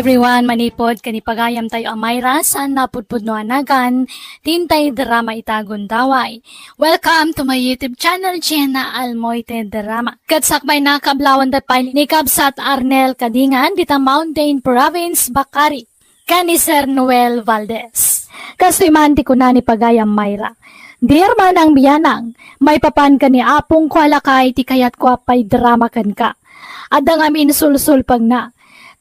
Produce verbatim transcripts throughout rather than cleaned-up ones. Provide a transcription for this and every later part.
Everyone, manipod ken ni pagayamtayo a Myra, saan napudpudno a nagan, ti intay drama ita gundaway. Welcome to my YouTube channel, Jenna Almoite Drama. Ket sakbay na, kablawanda pay ni Kabsat Arnel Kadingan, dita Mountain Province, Bakari, ken ni Sir Noel Valdez. Kastoy man ti kuna ni pagayam Myra, "Dear manang bianang, maipapan ken ni apongko a lakay ti kayatko a paidrama kenka. Adda ngamin sulsulpengna.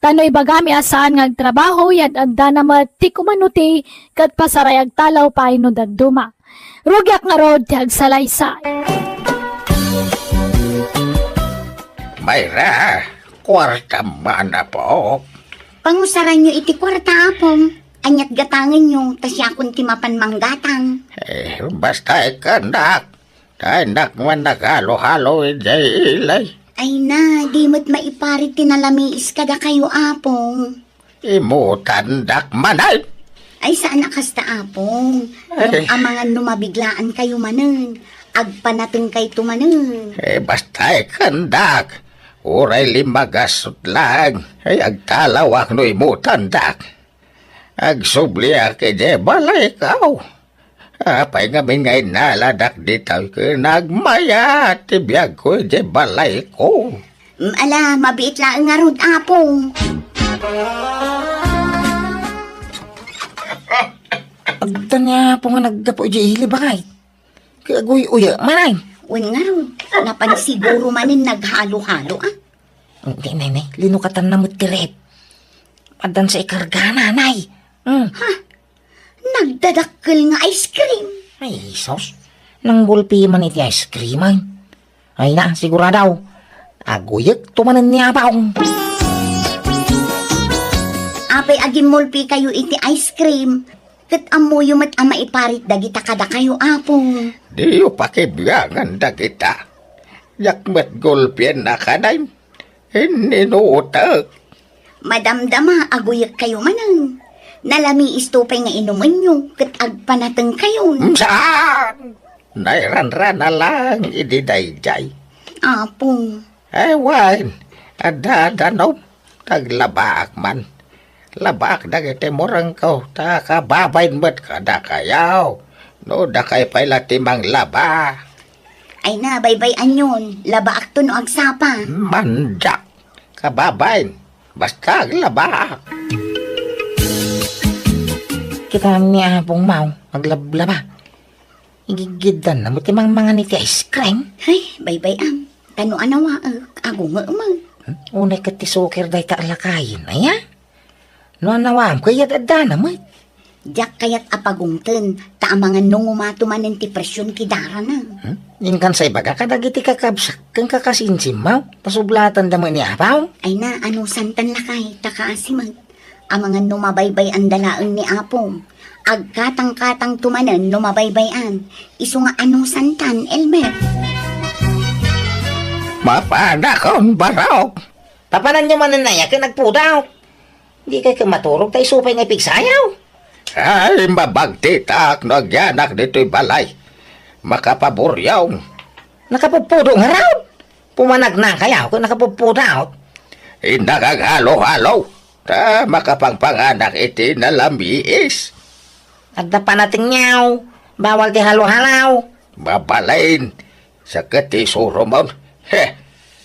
Ta no ibagami a saan nga agtrabaho, yad-addana met ti kumanuti ket pasaray agtalaw pay no dadduma. Rugiak ngarud ti agsalaysay." Myra, kuarta man, apo. Pangusaranyo iti kuarta, apong. Aniat gatangenyo, ta siakon ti mapan manggatang. Eh, basta ikkannak. Kayatnak man naghalo-halo idiay ili. Ay na, di met maiparit ti nalamiis kadakayo, apong. Imutandak manen. Ay, saan a kasta, apong. Ay. Amangan no mabiglaan kayo manen. Agpanateng kayto manen. Eh, basta ikkannak. Uray limmagasot lang. Ay, agtalawak no imutandak. Agsubliak idiay balayko. Apay ngamin nga innaladak ditoy ken nagmaya ti biagko idiay balayko? Mm, ala, mabiit laeng ngarud, apong. Adda ni apong nga naggapu idiay ili, bakay. Kay aguy-uya manen. Wen ngarud, napan siguro manen naghalo-halo, a. Di, nay, nay, linukatanna met ti ref. Addan sa ikargana, nay. Hmm. Ha? Nagdadakkel nga ice cream. Ay, Jesus. Nanggulpi man iti ice cream, ay. Ay na, sigurado. Aguyekto manen ni apong. Apay agimmulpi kayo iti ice cream? Ket ammoyo met a maiparit dagita kadakayo, apong. Diyo pakibiangan dagita. Diak met gulpien a kanen. Inninutek. Madamdama, aguyek kayo manen. Nalamiisto pay nga inumenyo, ket agpanateng kayon. Saan? Nairanrana lang idi daydiay. Apong. Ay, wen, adda danum. Taglabaak man. Labaak dagiti murengko, ta kababain met kadakayo. No dakay pay la ti manglaba. Ay na, baybay-anyon. Labaakto no agsapa. Mandiak. Kababain. Basta aglabaak. Kita ni apong maw, aglablaba. Igigiddan na mo ti mangmangan iti ice cream. Ay, baybay-am. Ta no anawaek, agungeek man. Hmm? Unay ket ti suker dayta a lakayen, aya? No anawaam, kayat addana met. Diak kayat a pagungten, ta amangan no ngumato manen ti presion ti darana. Hmm? Inkan sa ibaga kadagiti kakabsak ken kakasinsimmaw, ta sublatanda met ni apong. Ay na, anusantan lakay, ta kaasi met. Amangan no mabaybay-anda laeng ni apong. Agkatangkatangto manen no mabaybay-an. Isu nga anusantan, Elmer. Mapanakon, barok! Papananyo manen aya ken agpudot? Dikay ket maturog ta isu pay nga ipigsayaw. Ay, mabagtitak no agyanak ditoy balay. Makapaburyaw. Nakapudpudot ngarud? Pumanagnakayaw ket nakapudpudot. Innak aghalo-halo, ta makapangpanganak iti nalamiis. Adda panatengyaw, bawal ti halo-halo. Mabalin, sakit ti isurumon. He,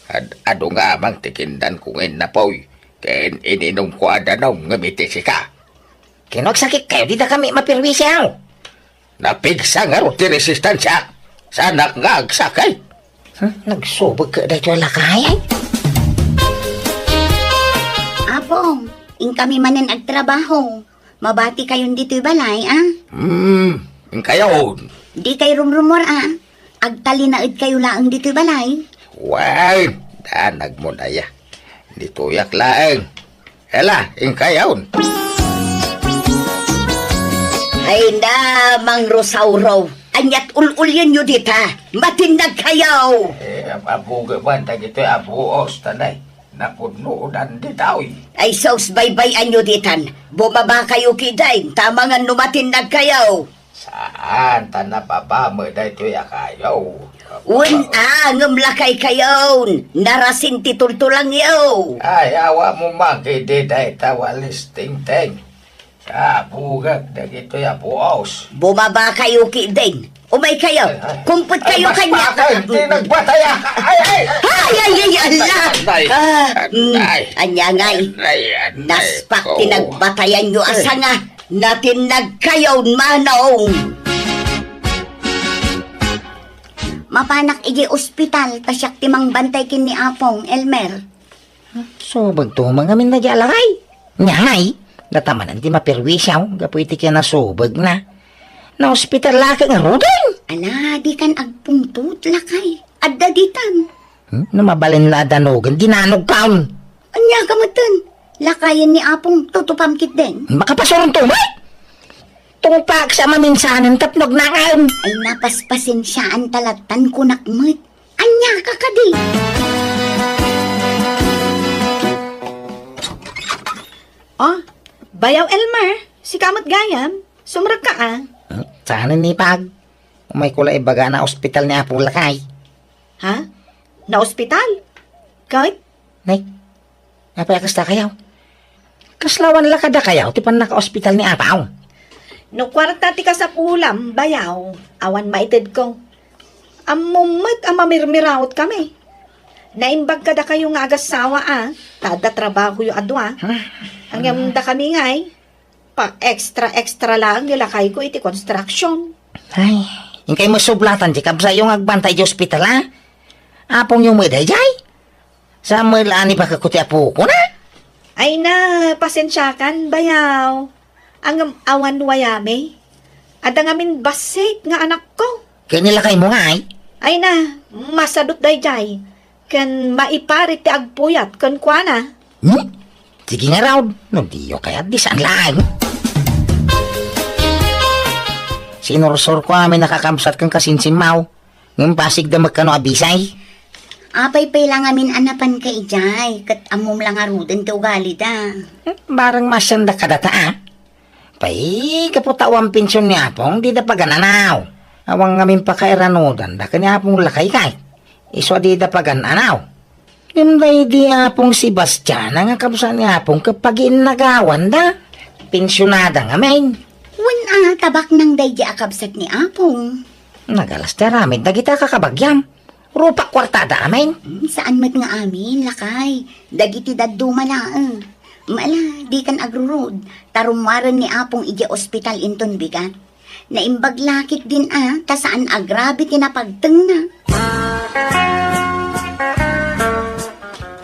ad-, adu nga amang ti kindanko nga innapoy, ken ininumko a danum ngem iti sika. Ken no agsakit kayo, dida kami mapirwisiaw. Napigsa ngarud ti resistansiak. Saanak nga agsakit. Hmm? Nagsubek ka daytoy a lakay? Apong, inkami manen agtrabaho. Mabati kayon ditoy balay, a? Hmm, inkayon. Di kay rumrumor, a? Agtalinaed kayo laeng ditoy balay? Wen, danag mo daya. Ditoyak laeng. Ela, inkayon. Ay na, Mang Rosauro. Aniat ul-ulienyo dita? Matindag kayo. Eh, abuga man, dagitoy abuos, tanay. Napudnodan ditoy. Ay, sus, baybay-anyo ditan. Bumaba kayo kidain, ta amangan no matindag kayo. Haan, ta napapamedaytoy a kayo. Wen a, ngem lakay kayon, narasin ti tultulangyo. Ay, awa mo man kidi dayta walis tingting. Sabugak dagitoy a buos. Bumaba kayo kidin. Umay kayo. Ay, ay. Kumpet kayo kanya. Ay, mas bakal ti nagbataya. Ay, ay. Ay, ay, ay, ala. Ay, ay. Ah, mm, ay. Anya ngay. Ay, ay, naspak ti nagbatayan yo a sanga. Natinnag kayon, manong. Mapanak iti ospital, ta siak ti mangbantay ken ni Apong, Elmer. Subagto man ngamin na di alakay. Nya ngay, datamanan ti maperwisyo, gapu iti kinasubagna. Naospital la ket ngaruden. Ala, dikan agpungtot, lakay. Adda ditan. Hmm? No mabalin la a danugen, dinanogkon. Ania ka metten? Lakayen ni Apong tutupam ketdin. Makapasuronto met! Tungpaksa a maminsanen tapno agnaem. Ay, napaspasensiaan ta lattan kunak met. Ania ka kadi? Oh, Bayaw Elmer, sika met gayam. Sumrekka a. Hmm? Saan ni Pag? Umay ko la ibaga a naospital ni Apong lakay. Ha? Naospital? Ket? Nay, apay a kasta kayaw? Kasla awan la kadakayaw ti pannakaospital ni Apong? No kuarta ti kasapulam, Bayaw, awan maitedko. Ammom met a mamirmiraotkami. Naimbag kadakayo nga agassawa a, ta adda trabahoyo a dua. Hmm? Ngem dakami ngay, pa-extra-extra laeng ni lakayko iti construction. Ay, inkay met sublatan ti kabsatyo nga agbantay iti ospital, a? Apongyo met daydiay? Saan met la a nibagakko ti apokon, a? Ay na, pasensiakan, Bayaw. Ngem awan wayami. Adda ngamin bassit nga anakko. Ket ni lakaymo ngay? Ay na, masadut daydiay. Ken maiparit ti agpuyat kenkuana. Hmm? Sige ngarud, no diyo kayat, di saan laeng. Sinursurko amin a kakabsat ken kasinsimmaw, ngem pasigda met kano a bisay. Apay pay la ngamin a napanka idiay, ket ammom la ngaruden ti ugalida. Hmm, bareng maasianda kadata, a? Pay, gapu ta awan pension ni Apong, dida pagan-anaw. Awan ngamin pakairanudanda ken ni Apong lakay kay. Isu a dida pagan-anaw. Ngem daydi Apong Sebastiana nga kabsat ni Apong ket pagiinnagawanda. Pensionada ngamin. Wen a, tabaknang daydi a kabsat ni Apong. Nagalas ti aramid dagiti a kakabagiam. Rupak kuartada amin. Hmm, saan met nga amin, lakay. Dagiti dadduma laeng. Ala, dikan agrurud. Ta rummuaren ni Apong idiay ospital inton bigat. Naimbag la ketdin a, ta saan a grabe ti napagtengna.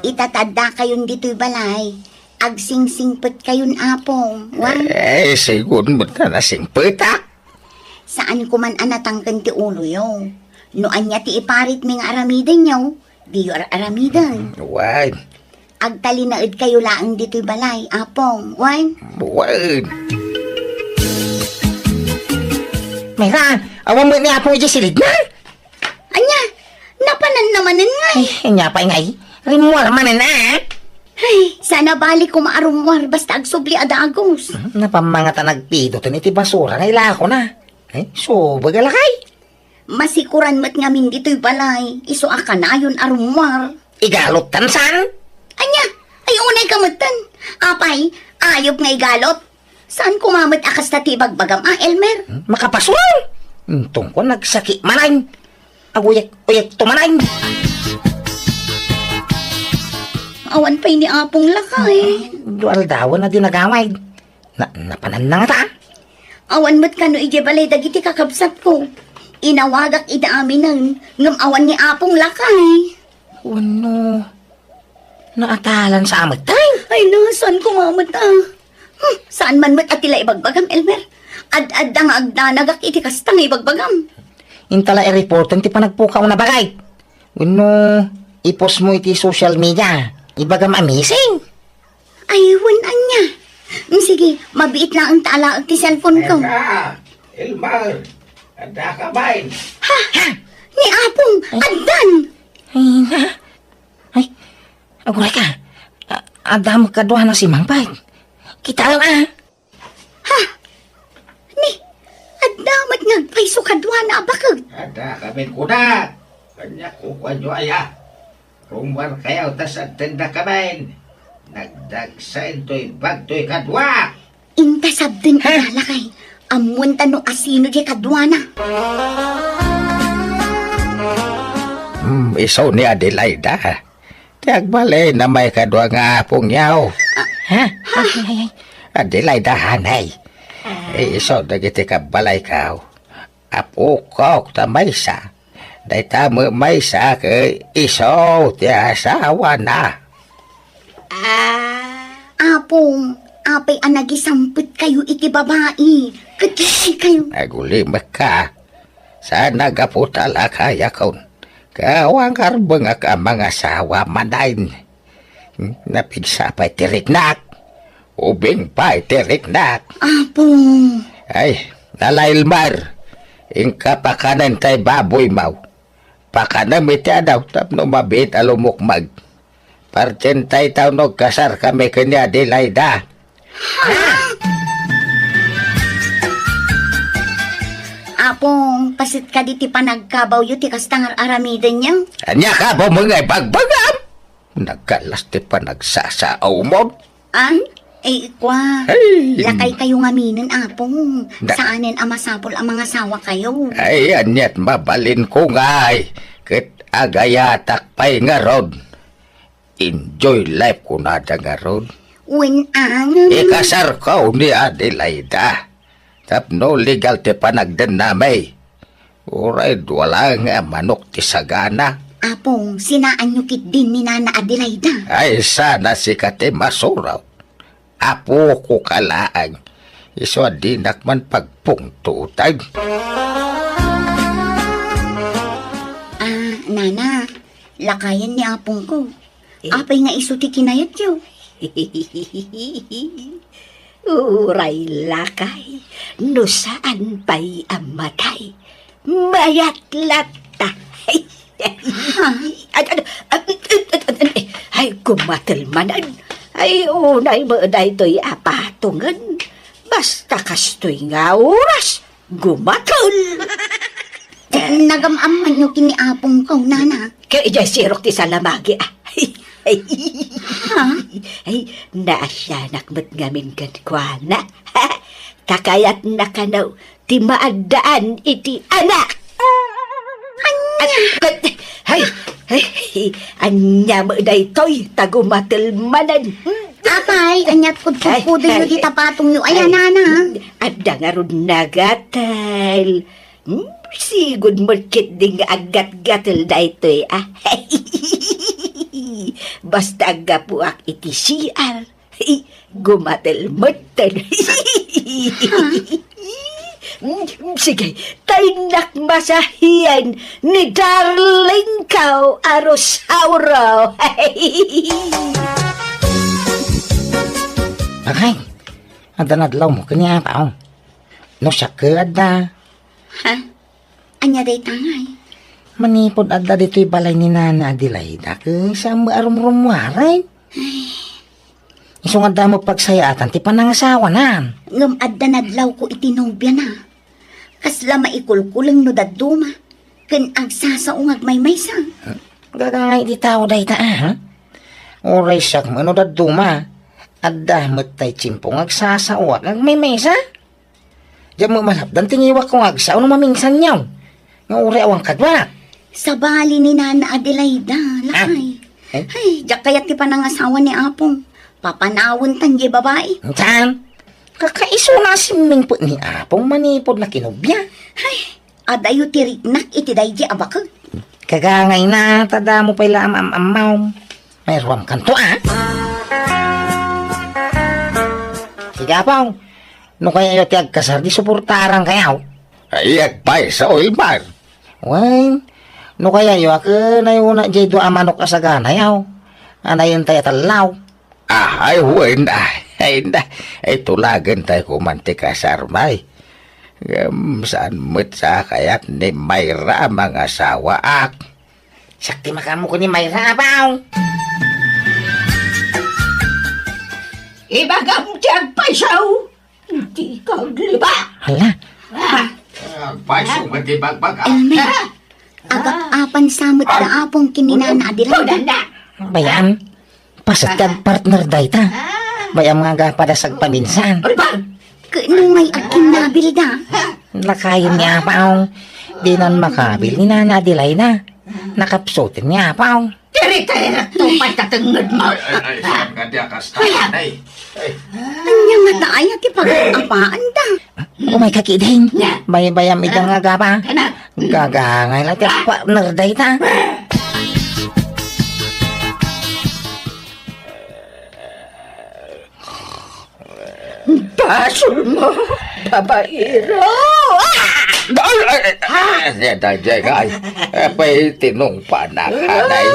Ita ta addakayon ditoy balay, agsingsingpetkayon, Apong. Wen? Eh, sigun met a nasingpetak. Saanko man a natangken ti uloyo. No ania ti iparitmi nga aramidenyo, diyo ar-aramiden. Wen. Agtalinaedkayo laeng ditoy balay, Apong. Wen? Wen. Mayra, awan met ni Apong idiay silidna? Ania, napananna manen ngay? Ay, ania pay ngay? Rimmuar manen, a? Ay, saan a bali koma a rummuar basta agsubli a dagus. Hmm, napammangatan agpiduten iti basura nga ilakona. Ay, subag a lakay. Masikuran met ngamin ditoy balay, isu a kanayon a rummuar. Igalottan saan? Ania? Ay, unay ka metten. Apay, ayup nga igalot. Saan koma met a kasta ti ibagbagam a, Elmer? Hmm? Makapasuro! Intongko nagsakit manen. Aguyek-uyek to manen. Awan pay ni Apong lakay. Dua aldawen a di nagawid. Na, napananna ngata? Awan met kano idiay balay dagiti kakabsatko. Inawagak ida aminen, ngem awan ni Apong lakay. Wenno, naatalan sa amet, tay? Ay na, saan ko nga met, a? Hmm, saan man met a ti la ibagbagam, Elmer? Ad-adda nga agdanagak iti kasta nga ibagbagam. Inta la i-reporten ti panagpukaw na bagay. Wenno, i-post mo iti social media. Ibagam a missing. Ay, wen ania. Mm, sige, mabiit laeng ta alaek ti cellphone ko. Eka, Elmer, adda ka bain? Ha? Ha? Ni Apong, addan! Ay, na. Ay, aguray ka. A-, adda met kadua na si Mang Pag. Kita lang, a. Ha? Ni, adda met Ngagpayso kaduana a bakek. Adda kamin kunak. Kaniak kukuanyo aya. Rummuarkayo ta sadtendakamin. Nagdagsen toy bag toy kadua. Inta sadten. Ha? Ita lakay. Ammoenta no asino diay kaduana. Hmm, isu ni Adelaida. Ti agbalin a maikadua nga apongyo. Ha? Ay, ay, ay. Adelaida, hanay. Isu dagiti kabbalayko. Apokok ta maysa. Dayta met maysa ket isu ti asawana. Ah. Apong, apay a nagisampetkayo iti babai? Ket lakaykayo. Agulimekka. Saan a gapu ta lakayakon. Ket awan karbengak a mangasawa manen. Napigsa pay ti riknak. Ubing pay ti riknak. Apo. Ay, nalailmar. Inka pakanen tay baboymo. Pakanem iti adaw tapno mabiit a lumukmeg. Partenta ita no agkasarkami ken ni Adelaida. Apong, paset kadi ti panagkabawyo ti kasta nga ar-aramidenyo? Ania ka, bumungay bagbagam? Nagkalas ti panagsasaawmon. Ay, ay, ikwa. Ay. Lakaykayo ngaminen, Apong. Da- Saanen a masapul a mangasawakayo. Ay, aniat mabalinko ngay. Ket agayatak pay ngarud. Enjoy life kunada ngarud. Wen, angem. Ikasarko ni Adelaida. Tapno legal ti panagdennami. Uray dua laeng a manok ti sagana. Apong, sinaanyo ketdin ni Nana Adelaida? Ay, sana sika ti masurot. Apoko ka laeng. Isu a dinak man pagpungtoten. Ah, Nana, lakayen ni apongko. Eh. Apay nga isu ti kinayatyo? Uray lakay, no saan pay a matay, mayat latta. Ha? Ad-, ad-, ad-, ad-, ad-, ad-, ay, gumatel manen. Ay, unay met daytoy a patongen. Basta kastoy nga oras, gumatel. Nagam-ammanyo ken ni apongko, Nana. Ket idiay sirok ti salamagi, ah. Ha? Ay, naasianak met ngamin kenkuana. Ta kayatna kano ti maaddaan iti anak. Ania? At, at, ay, ay, ania met daytoy, ta gumatel manen. Apay, aniat kudkudkudenyo dita patongyo, ay, Nana? Adda ngarud nagatel. Hmm, sigud met ketdi nga aggatgatel daytoy, ah. Basta aggapuak iti C R, gumatel metten. Hmm, sige, ta innak masahian ni darling ko a Rosauro. Ay, adda nadlawmo ken ni Apo. No siak ket adda. Ha? Ania dayta ngay? Manipud adda ditoy balay ni Nana Adelaida, ket saan met a rumrummuaren. Isu nga adda met pagsayaatan ti panangasawana. Ngem adda nadlawko iti nobiana. Kasla maikulkuleng no dadduma, ken agsasao nga agmaymaysa. Gagangay ti tao dayta, ah. Uray siak met no dadduma, adda met tay tiempo nga agsasaoak nga agmaymaysa. Diak met masapdan ti ngiwakko nga agsao no maminsanyo. Nga uray awan kaduak. Sabali ni Nana Adelaida, lakay. Ah, eh? Ay, diak kayat ti panangasawa ni Apong. Papanawentan diay babai. Saan? Kakaisuna a simmingpet ni Apong manipud nakinubia. Ay, adayo ti riknak iti daydi a bakek. Kagangayna, ta damo pay la am-am-ammawm. Mairuamkanto, ah. Sige, Apong. No kayayo ti agkasar, di suportarankayo. Ay, agpayso, Ilmar. Wen, no kayayo, a, ken ayuna diay dua a manok a saganayo. Anayen tayo a tellaw. Ah, ay, wen, ay, ay, na, ay, tulagen tayo kuman ti kasarmay. Ngem saan met sa kayat ni Mayra a mangasawaak. Siak ti makaammo ken ni Mayra, Apong. Ibagam ti agpayso. Dika agliba. Hala. Ah. Agpayso met ti bagbagam. Elmer, agap-apan sa met da Apong ken ni Nana Adelaida. Bayam, paset ti agpartner dayta. Bayam nga agapada sagpaminsan. Kaano ngay agkinnabilda? Lakayen ni Apaw. Dinan makabil ni Nana Adelaida. Nakapsuten ni Apaw. Diri tayo nagtupay ta tengnged mo. Ay, ay, ay, saan nga di akas tayo, ay? Ay. Ania nga tayo ti pag-apaanda? Umay ka, Kiding. Baybayam ida nga agaba. Gagangay la ti partner dayta. Basol mo, babaero! Ah! Ay, ay, ay, ay, ay, ay, ay, ay, apay tinungpanak, anay.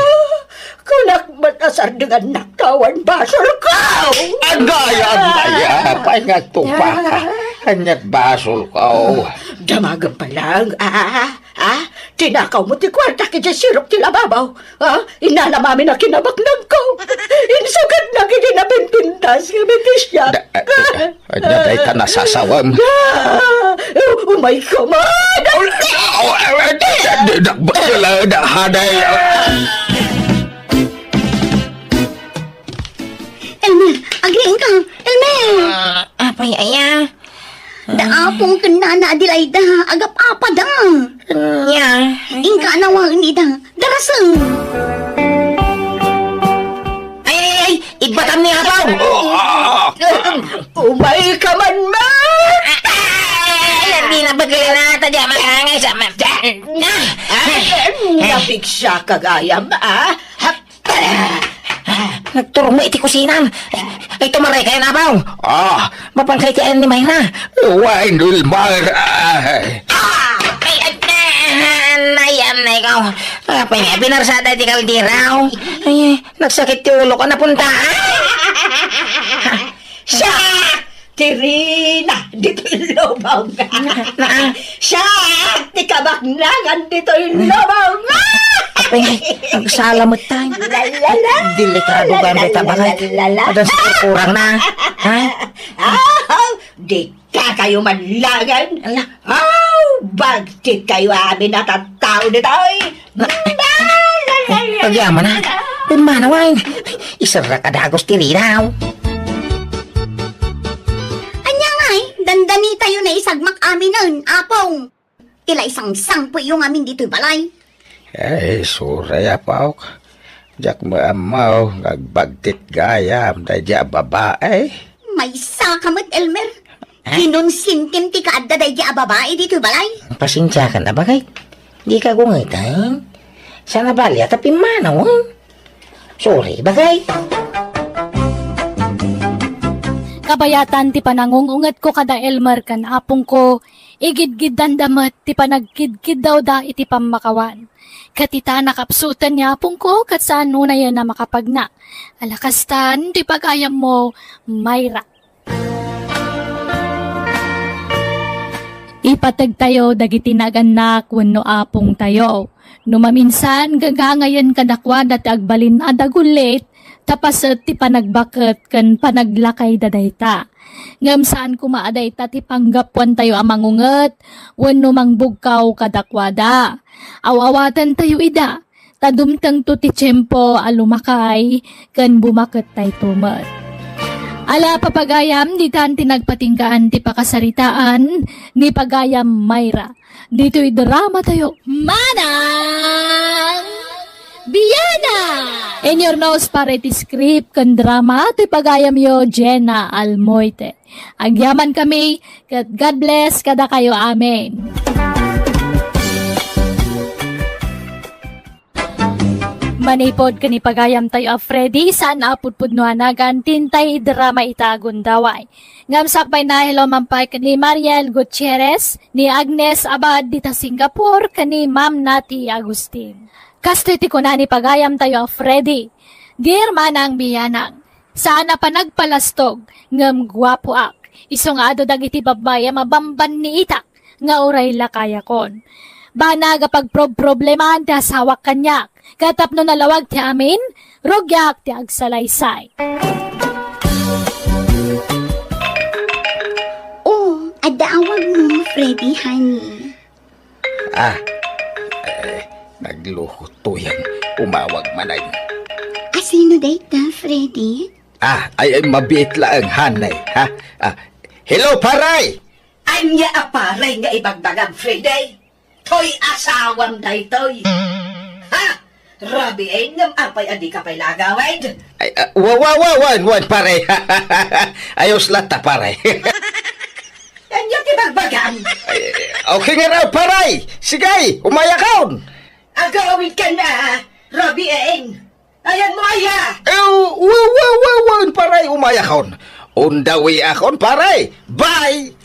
Kunak met a sardengannak tawen basol ko! Agay, agay, apay nga tupa ka? Aniat basol ko? Damagem pay lang, ah, ah, tinakaw mo ti kuarta idiay sirok ti lababaw. Ah, inanam amin a kinabaknangko. Insugad na iti napinpintas nga mitisiak. Da, eh, eh, anya dayta nasasawem? Ah, umay ka man! Oh, oh, eh, eh, di, di, di, dakbak ka lang, da, haday. Elmer, agriing ka. Elmer! Ah, apay aya? Da Apong ken Nana Adelaida, agap-apada. Nya. Inka anawaen ida. Darasem. Ay, ay, ay! Ibbatam ni Apaw! Umay ka man, ma! Ay, ay, ay, di na bagay na, tadya, makangay sa ma-, ah! Ay, napigsa ka gayam, ah? Nagturong met iti kusina. Ay, tumaray kayo, Apaw. Ah. Mapan kayo ti ayan ni Mayra. Wine, Wilmar. Ay. Ah! Ay, ay, ay, ay, ay, ay, ko. Apay nga, pinarsada ti kalderaw. Ay, nagsakit ti ulo ko, napunta. Siya! Ti Rina, ditoy lubong. Na, na. Siya, ti kabaknangan ditoy lubong. Apay, agsala met tayo. La, la, la. Delikado ba ang beta bagay? La, la, la. Adan sa kurang na. Ha? Ah, di ka kayo manlagan. Ala. Aw, bagtit kayo amin a tattao ditoy. Agyaman na. Pimanaw ay. Isarra ka dagos ti riraw. Anya ngay, dandani tayo na isagmak aminen, Apong. Ila isang sangpo yung amin dito'y balay. Ay, suray, Apok. Diak maammaw nga agbagtit gayam daydi a babae. Maysa ka met, Elmer. Ha? Kinonsintim ti kaadda daydi a babae ditoy balay. Pasensiakan a bagay. Di ka gungeten. Sana bali a ta pimmanawen. Sorry, bagay. Kabayatan ti panangung-ungetko kada Elmer ken apongko, igidgiddanda met ti panagkidkiddawda iti pammakawan. Ket ita, nakapsuten ni apongko ket saan unayen a makapagna. Ala kastan ti pagayammo, Mayra. Ipategtayo dagiti nagannak wenno apongtayo. No maminsan, gagangayen kadakuada ti agbalin a dagullit, ta paset ti panagbaket ken panaglakayda dayta. Ngem saan koma a dayta ti panggapuantayo a mangunget wenno mangbugkaw kadakuada. Aw-awatentayo ida, ta dumtengto ti tiempo a lumakay ken bumakettayto met. Ala, papagayam, ditan ti nagpatinggaan ti pakasaritaan ni pagayam Mayra. Ditoy drama tayo. Manang Biana! In your nose para iti script ken drama ti pagayamyo, Jenna Almoite. Agyaman kami, ket God bless kadakayo. Amen. Manipod ken ni pagayam tayo a Freddy, saan a pudpudno a nagan ti intay drama ita a gundaway. Ngem sakbay na, hello man pay ken ni Mariel Gutierrez, ni Agnes Abad dita Singapore, ken ni Ma'am Nati Agustin. Kastoy ti kuna ni pagayam tayo a Freddy, Dear Manang Biyanang, saan a panagpalastog, ngem guapoak. Isu nga adu dagiti babbai a mabambanniitak nga uray lakayakon. Banag a pagprobproblemaan ti asawak kaniak, ket tapno nalawag ti amin, rugiak ti agsalaysay. Oh, adda awagmo, Freddy, honey. Ah, eh, nagloko to yan. Umawag man ay. Asino dayta, Freddy? Ah, ay, ay, mabiit laeng, honey, ha? Ah, hello, paray! Ania a paray nga ibagbagam, Freddy? Toy asawam daytoy. Ha? Rabiin ngem apay a dika pay la agawid? Ay, ah, wa, wa, wa, wan, wan, pare. Ayos latta, pare. Ania ti bagbagam? Ay, okay nga raw, pare. Sige, umayakon. Agawid ka na, Rabiin. Ayan mo, aya! Eh, wa, wa, wa, wa, paray, umayakon. Undawi akon, paray. Bye!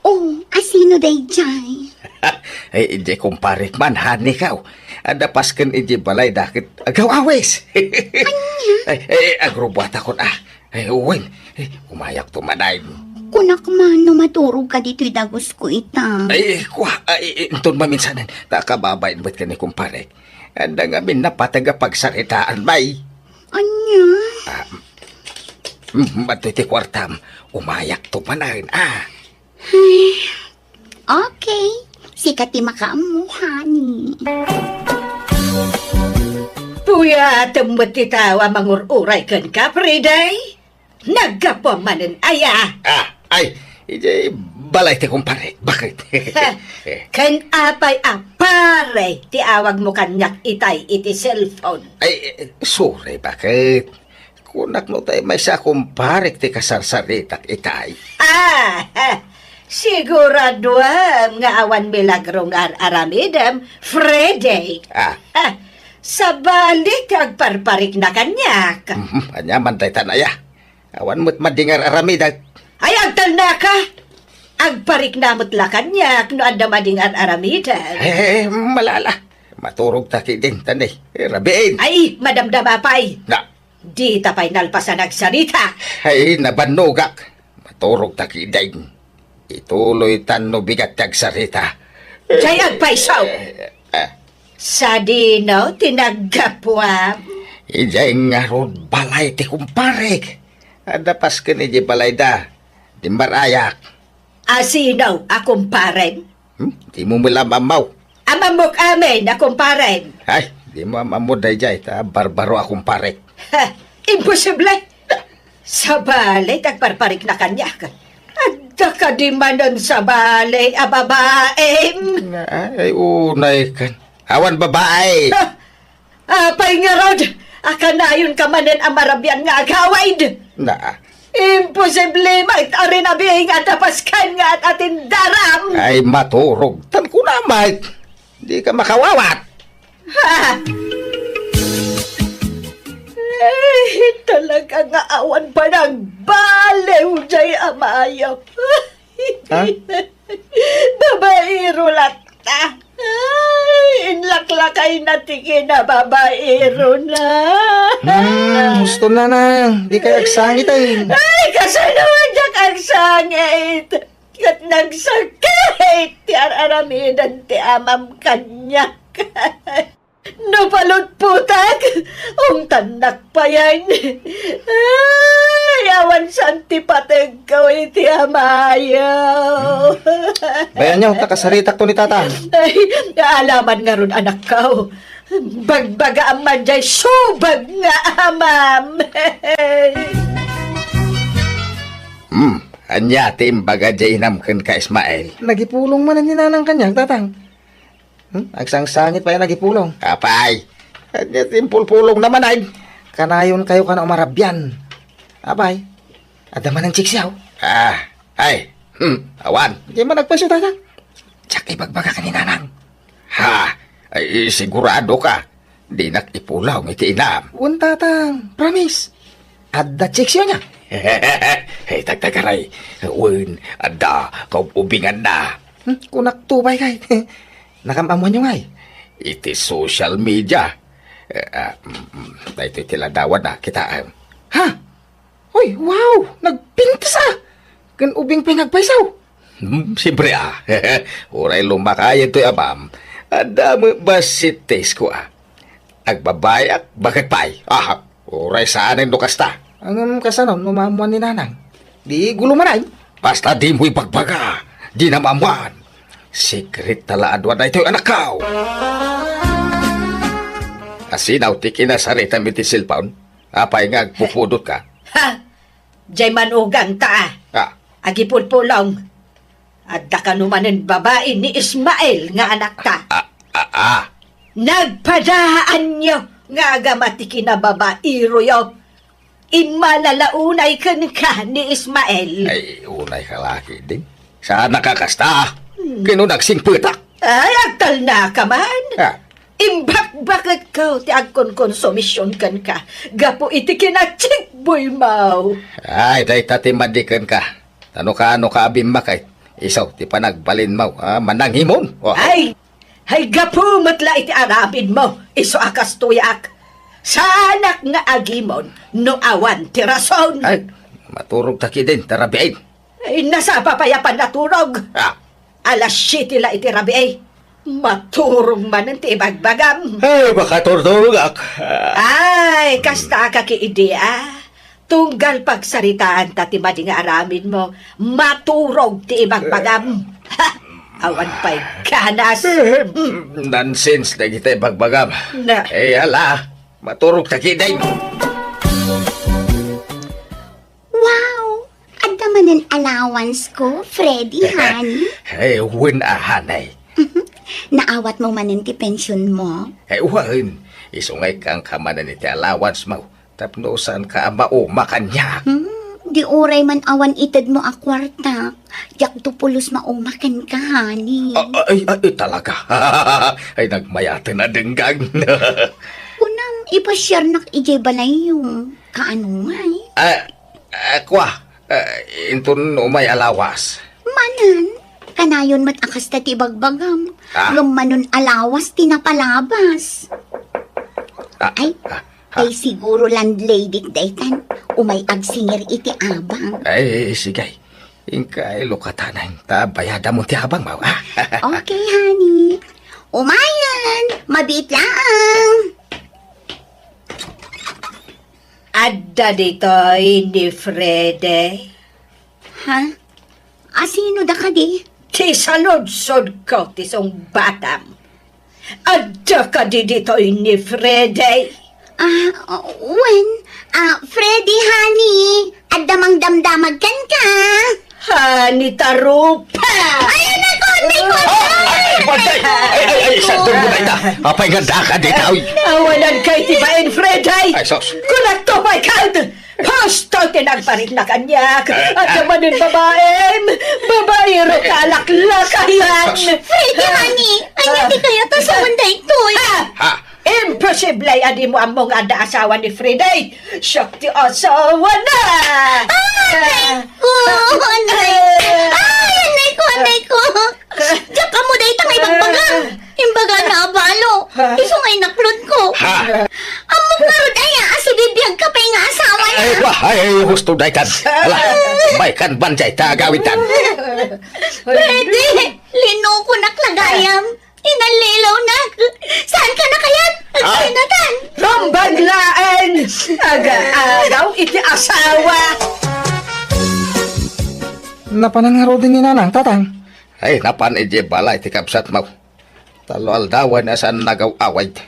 Oh, asino dayjay? Eh, idiay kumparek man, honey, kaw. Adda pasken idiay balay dakit agawawis. Ania? Eh, eh, agrubuat akon, ah. Eh, wen, eh, umayak to manen. Kunak man no maturog ka ditoy dagus ko ita. Ay, kwa, ay, inton maminsanen, ta kababain met ken ni kumparek. Adda ngamin napateg a pagsaritaan, bay. Ania? Ah, mm, adtoy ti kuartam. Umayak to manen, ah. Ay, okay. Sika ti makaammo, honey. Puyatem met ti tao a mangur-uray kenka, Friday. Naggapuam manen aya? Ah, ay, idiay balay ti kumparek. Bakit? Ha, ken apay a pare ti awagmo kaniak itay iti cellphone? Ay, eh, sorry, bakit? Kunak no tay maysa a kumparek ti kasarsaritak itay. Ah, ha, siguraduam nga awan milagro nga ar-aramidem, Freddy. Ah. Ha, sabali ti agparparikna kaniak. Mhm, ania man dayta, aya? Awan met madi nga ar-aramidek. Ay, agtalnaka! Agparikna met la kaniak no adda madi nga ar-aramidek. Eh, malala. Maturog ta kidin, tani. Eh, rabiin. Ay, madamdama pay. Na. Dita pay nalpasan agsarita. Ay, nabannogak. Maturog ta kidin. Ituloy tan no bigat ti agsarita. Jay agpayso. Eh, eh. Sadino ti naggapuam? Idiay ngarud balay ti kumparek. Adda pasken idiay balayda. Dimmar-ayak. Asino a kumparem? Hmm? Dimo met la maammo. Amammok amin a kumparem. Ay, dimo am-ammo dayjay, ta barbaro a kumparek. Ha, imposible! Sabali ti agparparikna kaniak. Adda kadi manen sabali a babaem? Na, ay, unay kan. Awan babae. Ha? Apay ngarud, a kanayon ka manen a marabian nga agawid? Na. Imposible, Mike, a rinabiing a tapaskan nga at atindaram. Ay, maturog. Tan kuna, Mike. Di ka makawawat. Ha? Ay, talaga nga awan panagbaliw jay a mayap. Ha? Babaero latta. Ay, inlaklakayna ti kinababaerona. Hmm, husto na na. Di ka agsangit ay. Ay, kasano diak agsangit? Ket nagsakit ti ar-aramiden ti amam kaniak. No palutputak, ungtannak payen. Ay, awan saan ti pategko iti amayo. Bayanyo, ta kasaritakto ni Tatang. Ay, alaman ngarud, anakko. Bagbagaam man jay subag nga amam. Hmm, ania ti imbaga jay inam kenka, Ismael? Nagipulong man ni Nanang kaniak, Tatang. Hmm? Agsangsangit pay a nagipulong. Apay, ania ti impulpulongna manen? Kanayon kayo kan a umarabian. Apay, adda manen chicks yaw? Ah, ay, hmm, awan. Di man agpayso, Tatang. Diak ibagbagak ni Nanang. Ha? Ay, sigurado ka? Dinak ipulong iti inam. Wen, Tatang. Promise. Adda chicks yaw nia? Hey, tagtagaray. Wen, adda kaub-ubinganna. Hmm, kunak to pay kay. Nakam-ammoanyo ngay? Iti social media. Eh, ah, mm, mm, daytoy ti ladawanna, kitaem. Ha? Uy, wow! Nagpintas a! Ken ubing pay nga agpayso. Hmm, siyempre, ah. Uray lumakayen toy amam. Adda met bassit ti isko, ah. Agbabayak, baket pay. Ah, uray saanen no kasta. Ngem kasano no maammoan ni Nanang? Di gulo man ay. Basta dimo ibagbaga. Dina maammoan. Secret ta la adua daytoy, anakko! Asinaw ti kinasaritam iti cellphone? Apay nga agpupudotka? Ha! Jay manugangta, ah. Ah. Agipulpulong. Adda kano manen babai ni Ismael nga anakta. Ah, ah, ah. Nagpadaanyo nga agama ti kinababairoyo. Immalala unay kenka ni Ismael. Ay, unay ka laki din. Saan nakakasta? Hmm. Kino nagsingpetak? Ay, agtalna ka man. Ah. Imbakbaketko ti agkonkonsumision kenka gapu iti kinachikboy mo. Ay, dayta ti madi kenka. Tano ka, ano ka abimmakay? Isu ti panagbalinmo, ah, manangimon. Oh. Ay, ay, gapu met la iti aramidmo, isu a kastoyak. Saanak nga agimon no awan ti rason. Ay, maturog ta kidin, tarabiin. Ay, nasapa pay a panaturog. Ah. Alas siete la iti rabii. Maturog manen ti ibagbagam. Ay, makaturturogak. Ay, kasta ka ki idi, ah. Tunggal pagsaritaan ta ti madi nga aramidmo, maturog ti ibagbagam. Ha! Awan pay ganas. Eh, nonsense dagiti ibagbagam. Na. Eh, ala, maturog ta kidin. Wow! Adda manen allowance ko, Freddy, honey? Eh, wen a, honey. Naawat mo manen ti pension mo? Eh, wen. Isu nga ikkanka manen iti allowance mo. Tapno saan ka a mauma kaniak? Hmm, di uray man awan ited mo a kuarta. Diak to pulos mauma kenka, honey. Ah, ay, ay, ay, talaga. Ay, nagmayaten a denggan. Kunam, ipasiarnak idiay balayyo. Kaano ngay? Ah, Ah, kua, ah, inton umay a lawas. Manen, kanayon met a kasta ti ibagbagam. Ah. Ngem manen a lawas ti napalabas. Ah, Ay, ah, ah. Ay siguro landlady daytan. Umay agsingir iti abang. Ay, sige. Inka ilukatanan, ta bayadamon ti abang mo, ah. Okay, honey. Umayen, mabiit laang. Adda ditoy ni Freddy. Ha? Asino da kadi? Ti saludsodko ti sungbatam. Adda kadi ditoy ni Freddy? Ah, wen, ah, Freddy, honey, adda mangdamdamag kenka. Honey, tarupa! Ay, anak ko, anak ko! Ah, ay, ay, ay, ay, ay, sa turbo na ita. Apay nga daka dita, uy. Awanan kay ti bain, Fred, ay! Ay, sus. Kunak to, my God! Husto ti nagparit na kaniak. Adda manen babaem, babaero, kalaklakayan. Fred, honey, ania ti kayat a sawen daytoy? Ah! Ha? Imposible a dimo ammo nga adda asawa ni Freddy. Siak ti asawana. Ay, anay ko! Anay! Ay, anay ko, anay ko! Diak ammo dayta nga ibagbaga. Imbagana a balo. Isu nga inaklod ko. Ha? Ammok ngarud aya a sibibiag ka pay nga asawana. Ay, wa, ay, husto daytan. Ala, may kan ban dayta agawidtan. Freddy, linukonak la gayam. Inallilawnak. Saan ka na kayat? Ah. Agsaynatan. Rumbag laeng. Agaagaw iti asawa. Napanan ngaruden ni Nanang, Tatang? Ay, napan idiay balay ti kabsatmo. Tallo aldawen a saan nagaw-awid.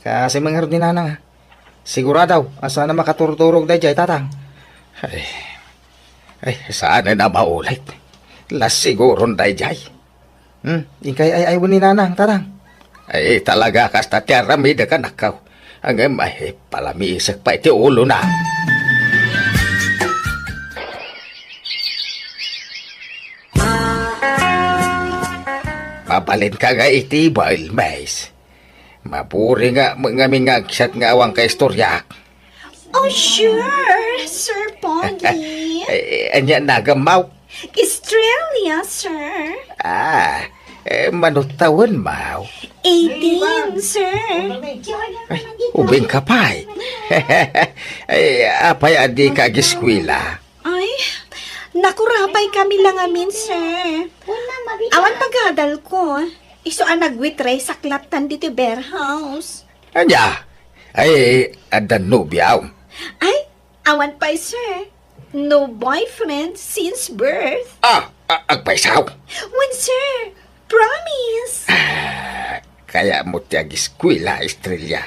Kaasi man ngarud ni Nanang, ah. Sigurado a saan a makaturturog daydiay, Tatang. Ay, ay, saan a maulit. Las siguron daydiay. Hmm, inkay ay-aywen ni Nanang, Tatang. Ay, talaga kasta ti aramidek, anakko. Ngem, ay, palamiisek pay ti ulona. Mabalinka nga iti bael, Mays. Maburing ngamin nga agsat nga awan kaistoriak. Oh, sure, Sir Pogi. Eh, ania nagammo? Estrella, sir. Ah, eh, mano tawenmo? Eighteen, sir. Ay, ubing ka pay. Ay, apay a dika ageskuela? Ay, nakurapay kami la ngamin, sir. Awan pagadalko. Isu a nagwitres a klaptan ditoy beerhouse. Ania? Ay, adda nobiom? Ay, awan pay, sir. No boyfriend since birth. Ah, A-, agpaysaw. Wen, sir. Promise. Ah, kayatmo ti agiskwela, Estrella?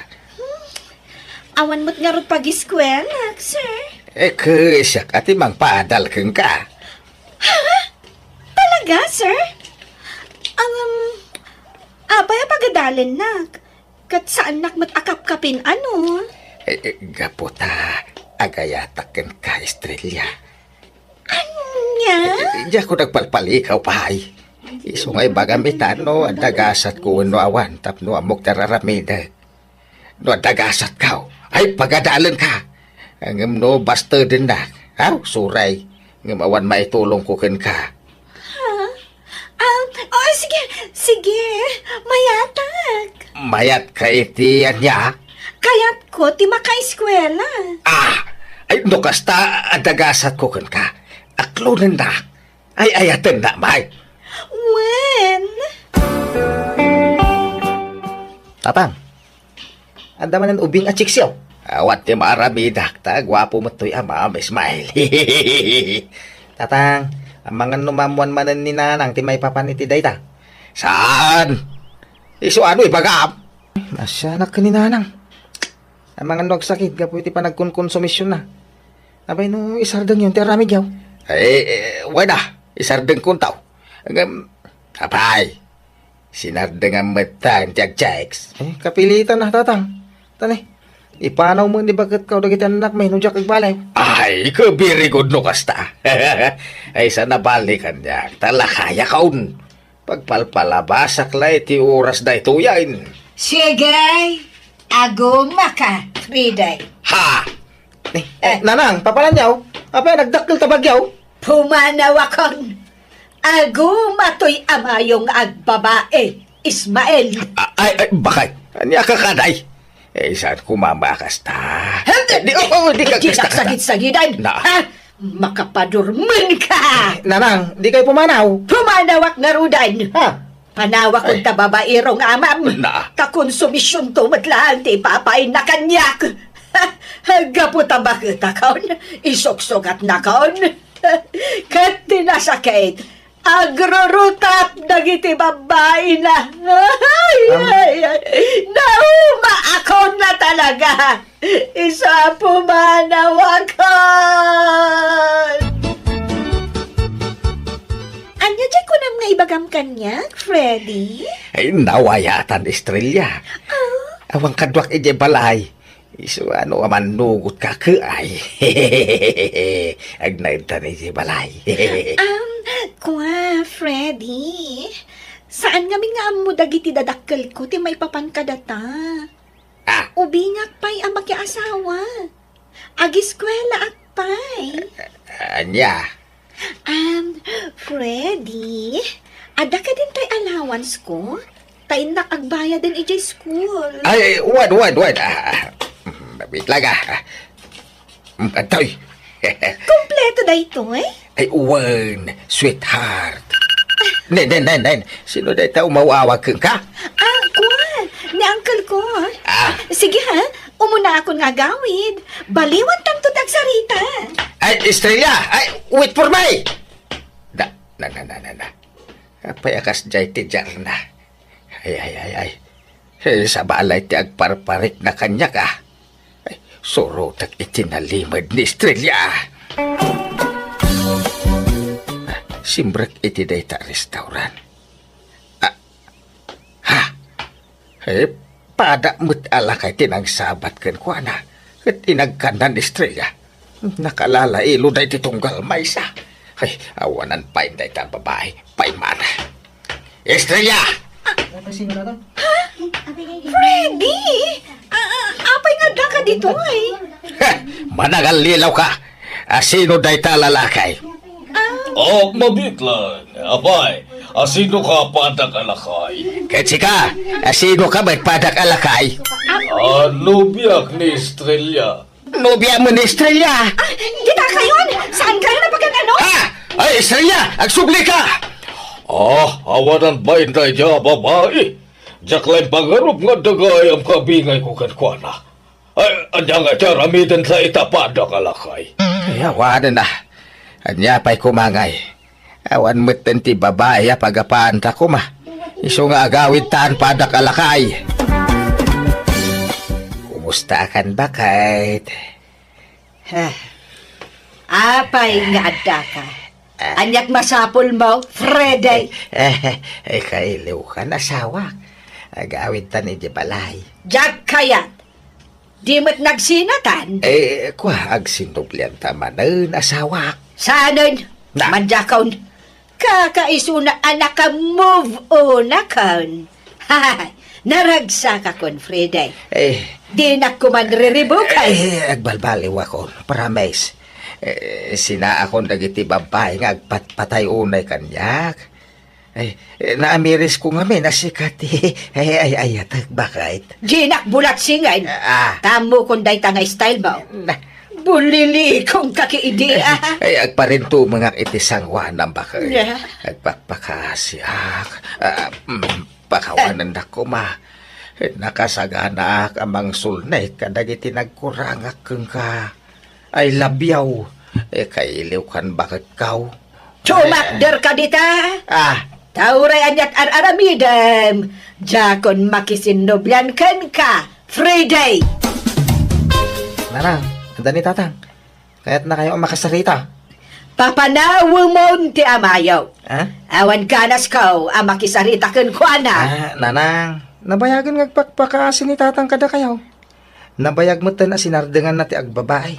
Awan met ngarud pagiskwelak, sir. Eh, kasiak a ti mangpadal kenka. Ha? Talaga, sir? Um, apay a pagadalennak? Ket saannak met a kapkapin, ano? Eh, eh, gapu ta agayatak kenka, Estrella. Ania? Eh, eh, diak nagpalpalikaw pay. Isu nga ibagam ita no adda gasatko wenno awan tapno ammok ti ar-aramidek. No adda gasatko, ay pagadalenka. Ngem no bastedennak, aw, suray. Ngem awan maitulongko kenka. Ha? Ah, oh, sige, sige. Mayatak. Mayatka iti ania? Kayatko ti makaeskwela. Ah! Ay, no kasta, adda gasatko kenka. Aklonennak. Ay, ayatennak, may. Wen? Tatang, adda manen ubing a chicks yaw? Awan ti maaramidak ta guapo met toy amam, Ismael. Tatang, amangan no maammuan manen ni Nanang ti maipapan iti dayta? Saan? Isu ano ibagam? Masianak ken ni Nanang. Amangan no agsakit gapu iti panagkonkonsumisyonna. Apay no isardengyon ti aramid yaw? Eh, eh, wen a, isardengkonto. Ngem, apay, sinardengam met ta iti agchicks. Eh, kapilitan a, Tatang. Tani, ipanaw met ni baketko dagiti annakmi no diak agbaliw. Ay, very good no kasta. Ay, sa nabali kaniak, ta lakayakon. Pagpalpalabasak la iti oras daytoyen. Sige, agumaka, Friday. Ha? Eh, eh, Nanang, papananyaw? Apay, nagdakkel ta bagyaw? Pumanawakon. Aguma toy amayo nga agbabai, Ismael. A-, ay, ay, bakay. Ania ka kaday? Eh, saan ko mamakasta? Hindi, di, oh, oh, di ka hindi kasta, na kasta. Sagid-sagidan, Na. Ha? Makapadurmen ka! Nanang, di kayo pumanaw? Pumanawak ngaruden! Ha? Panawak Ay. Unta babaero nga amam. Na. Ta konsumisyonto met laeng ti ipapainna kaniak. Gapu ta baketakon, isuksugatnakon. Ket ti nasakit, agrurutap dagiti babbaina. Ay, Am- ay, ay. Naumaakon na talaga. Isu a pumanawakon. Ania diay kunam nga ibagam kaniak, Freddy? Ay, nawayatan, Estrella. Ah? Awan kaduak idiay balay. Isu a no a mannugot ka, ke ay. Agnaed ta idiay balay. Um, kua, Freddy. Saan ngamin nga ammo dagiti dadakkelko ti maipapan kadata? Ah. Ubingak pay a makiasawa. Agiskwelaak pay. Ania? Um, Freddy, adda kadin tay allowance ko? Ta innak agbayaden idiay school. Ay, wen, wen, wen. Ah, ah, mm, wait lang, ah. Mm, atoy. Kompleto daytoy? Ay, wen, sweetheart. Nen, nen, nen, nen. Sino dayta umaw-awag kenka? Ah, kuan. Ni uncle ko. Ah. Sige ha, umunaakon nga agawid. Baliwantanto ti agsarita. Ay, Estrella! Ay, wait for me! Da, na, na, na, na, na. Apay a kasdiay ti diarna? Ay, ay, ay, ay. Eh, sabali ti agparparikna kaniak, ah. Ay, surotek iti nalimed ni Estrella. Ah, simrek iti dayta a restaurant. Ah, ha? Eh, pada met a lakay ti nangsabat kenkuana. Ket inagkandan ni Estrella. Nakalalailo daydi tunggal maysa. Ay, awanan pay dayta a babai. Paymana. Estrella! Freddy! Ah, ah, apay nga adda ka ditoy? Heh, managallilaw ka. Asino dayta a lalaki? Ah. Oh, mabitlan. Apay, asino ka padak a lakay? Ket sika, asino ka met padak a lakay? Ah, nobiak ni Estrella. Nobia mo ni Estrella? Ah, kita kayon! Saan kayo napagan-ano? Ha? Ay, Estrella! Agsubli ka! Ah, awanan ba inday dia babai? Diak laeng pangarup nga adda gayam kabingay ko kenkuana. Ay, ania nga ti aramiden ta ita padak a lakay? Ay, awanen na. Ania pay kumangay? Awan metten ti babai a pagapaanta koma. Isu nga agawidtan padak a lakay. Kumusta kan, baket? Ah, apay nga addaka? Ah. Ania't masapulmo, Freddy? Eh, eh, kailiwkan, asawak. Agawidtan iti balay. Diak kayat. Di met nagsinatan? Eh, kua, agsinublianta manen, asawak. Saanen? Na. Mandiakon. Kakaisuna a naka-move on akon. Hay, naragsakakon, Freddy. Eh. Dinak koma riribukan. Eh, agbalbaliwakon, promise. Eh, sinaakon dagiti babbai nga agpatpatay unay kaniak. Ay, eh, naamirisko ngamin a sika ti, ay, ay, ayatek, baket. Dinak bulatsingan. Ah. Ammokon dayta nga style mo. Na. Bulilikong ka ki idi, ah. Ay, agparintumengak iti sangoanam, baket. Yeah. Agpakpakasiak. Ah, mm, pakawanendak koma. Nakasaganaak a mangsulnek kadagiti nagkurangak kenka. I love you. Eh, kailiwkan, baketko. Tumakder ka dita. Ah. Ta uray ania't ar-aramidem, diakon makisinnublian kenka, Freddy. Nanang, adda ni tatang. Kayatnakayo a makasarita. Papanawemon ti amayo. Ha? Awan ganasko a makisarita kenkuana. Ah, nanang, nabayagen nga agpakpakaasi ni tatang kadakayo. Nabayag metten a sinardenganna ti agbabai.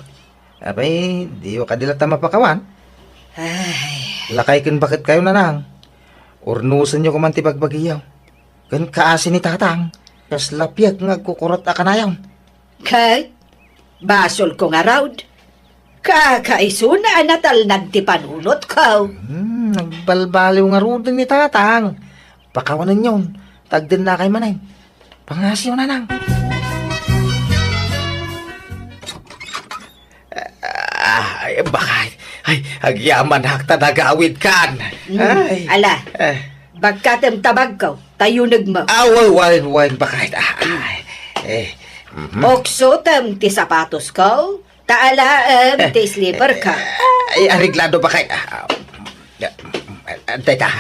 Apay, diyo kadi latta mapakawan? Ay. Lakay ken baketkayo, nanang. Urnosenyo koman ti bagbagiyo. Ken kaasi ni tatang, kasla piek nga agkukurot a kanayon. Ket, basolko ngarud. Kakaisuna a natalnag ti panunotko. Hmm, nagbalbaliw ngaruden ni tatang. Pakawanenyon, ta agdennakay manen. Pangasiyo, nanang. Ah, ay, baket. Ay, agyamanak ta nagawidkan. Mm, ay. Ala, eh. Bagkatem ta bagko, ta yunegmo. Ah, wa-, wa-, wa-, baket. Ah, ay. Eh, mhm. Uksotem ti sapatosko, ta alaem ti slipperko. Eh, ay, areglado, baket. Ah, ah, ah, teka.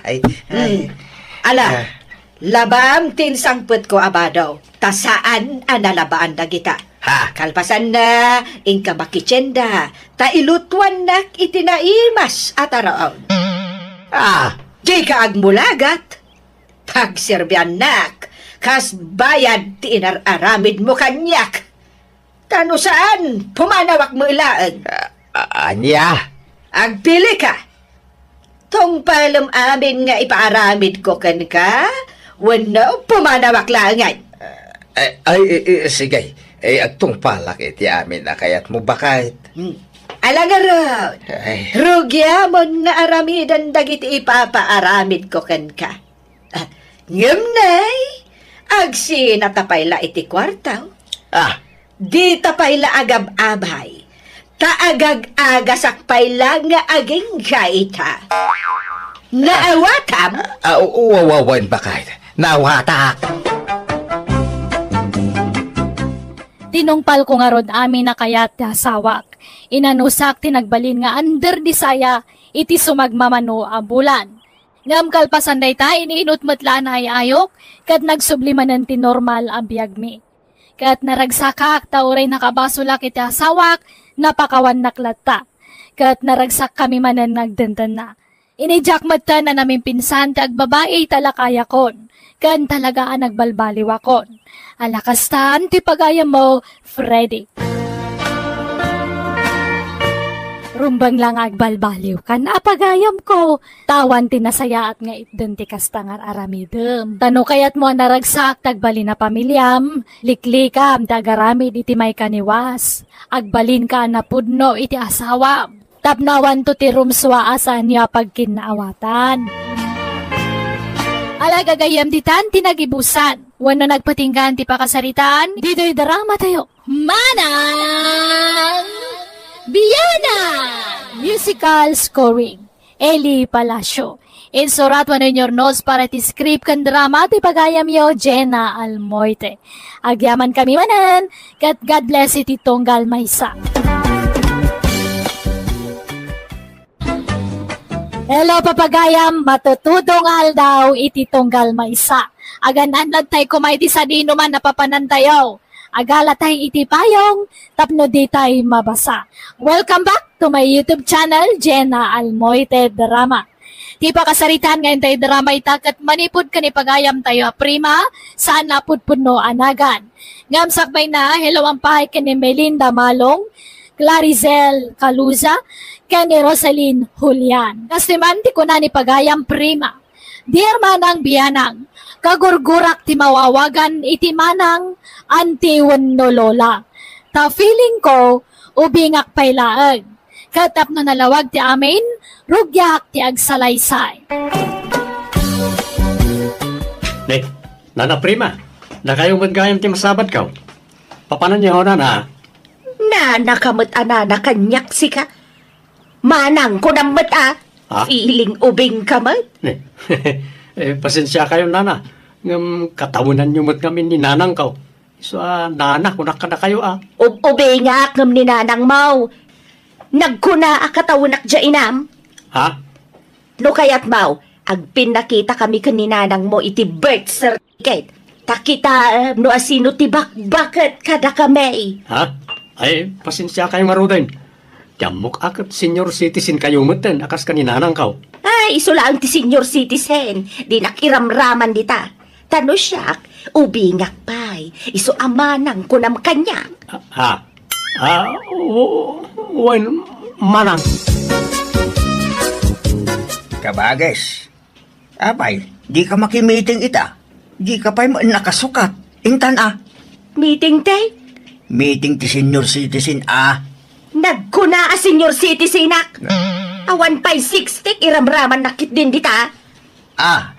Ay, ay. Mm. Ala, ah. Labaam ti insangpetko a bado, ta saan a nalabaan dagita. Ha? Kalpasanna, inka makitienda, ta ilutuannak iti naimas a taraon. Ah! Dika agmulagat, pagserbiannak, kas bayad ti inar-aramidmo kaniak. Ta no saan, pumanawak met laeng. A-, a-, ania? Agpilika. Tungpalem amin nga ipaaramidko kenka, wenno pumanawak laengen. Ay, ay, i-, i-, sige. Eh, agtungpalak iti amin a kayatmo, baket. Hmm. Ala ngarud, ay. Rugiamon nga aramiden dagiti ipapaaramidko kenka. Ah, ngem nay, agsinata pay la iti kuarto. Ah. Dita pay la agab-abay, ta agag-agasak pay la nga agingga ita. Naawatam? Ah, u-, u-, wa-, wa-, wen, baket. Naawatak. Tinungpalko ngarud amin a kayat ti asawak. Inanusak ti nagbalin nga under di saya iti sumagmamano a bulan. Ngem kalpasan dayta, iniinut met la a naay-ayok, ket nagsubli manen ti normal a biagmi. Ket naragsakak ta uray nakabasolak iti asawak, napakawannak latta. Ket naragsakkami manen nga agdendenna. Inidiak metten a namimpinsan ti agbabai ta lakayakon, ken talaga a nagbalbaliwakon. Ala kastan ti pagayammo, Freddy. Rumbeng la nga agbalbaliwkan a pagayamko, ta awan ti nasayaat nga itden ti kasta nga ar-aramidem. Ta no kayatmo a naragsak ti agbalin a pamiliam, liklikam ti agaramid iti maikaniwas. Agbalinka a napudno iti asawam. Tapno awanto ti rumsua a saanyo a pagkinnaawatan. Ala, gagayyem ditan ti nagibusan wenno nagpatinggaan ti pakasaritaan ditoy dramatayo. Manang Biana! Musical scoring, Eli Palacio. Insurat wenno inurnos para ti script ken drama ti pagayamyo, Jenna Almoite. Agyamankami manen, ket God bless iti tunggal maysa. Hello, papagayam, matutudong aldaw iti tunggal maysa. Agan-anadtay koma iti sadinoman a papanantayo. Agalatay iti payong tapno ditay mabasa. Welcome back to my YouTube channel, Jenna Almoite Drama. Ti pakasaritaan nga intay drama ita ket manipud ken ni pagayamtayo a Prima, saan a pudpudno a nagan. Ngem sakbayna, hello man pay ken ni Melinda Malong, Clarizel Caluza, ken ni Rosaline Julian. Kastoy man ti kuna ni pagayam Prima, "Dear Manang Bianang, kagurgurak ti maawagan iti manang, anti wenno lola. Ta feeling ko, ubingak pay laeng. Ket tapno nalawag ti amin, rugiak ti agsalaysay." Ne, Nana Prima, dakayo met gayam ti masabadko. Papananyo, Nana? Nana ka met a nana kaniak sika. Manang, kunam met a. Ha? Feeling ubing ka met. Ne. Eh, pasensiakayo, Nana. Ngem katawenanyo met ngamin ni nanangko. Isu a nana, kunak kadakayo a. Ub-, ubingak ngem ni nanangmo. Nagkuna a katawenak diay inam. Ha? No kayatmo, agpinnakitakami ken ni nanangmo iti birth certificate. Ta kitaem no asino ti bakbaket kadakami. Ha? Ay, pasensiakayo ngaruden. Ti ammok a ket senior citizen kayo metten a kas ken ni nanangko. Ay, isu laeng ti senior citizen. Dinak iramraman dita. Ta no siak, ubingak pay. Isu a manang kunam kaniak. Ha? Ah, w-, wen, manang. Kabages, apay, dika makimiting ita? Dika pay met nakasukat. Intan a. Meeting ti? Meeting ti senior citizen a. Nagkuna a senior citizenak. Awan pay sixty iramramannak ketdin dita. Ah.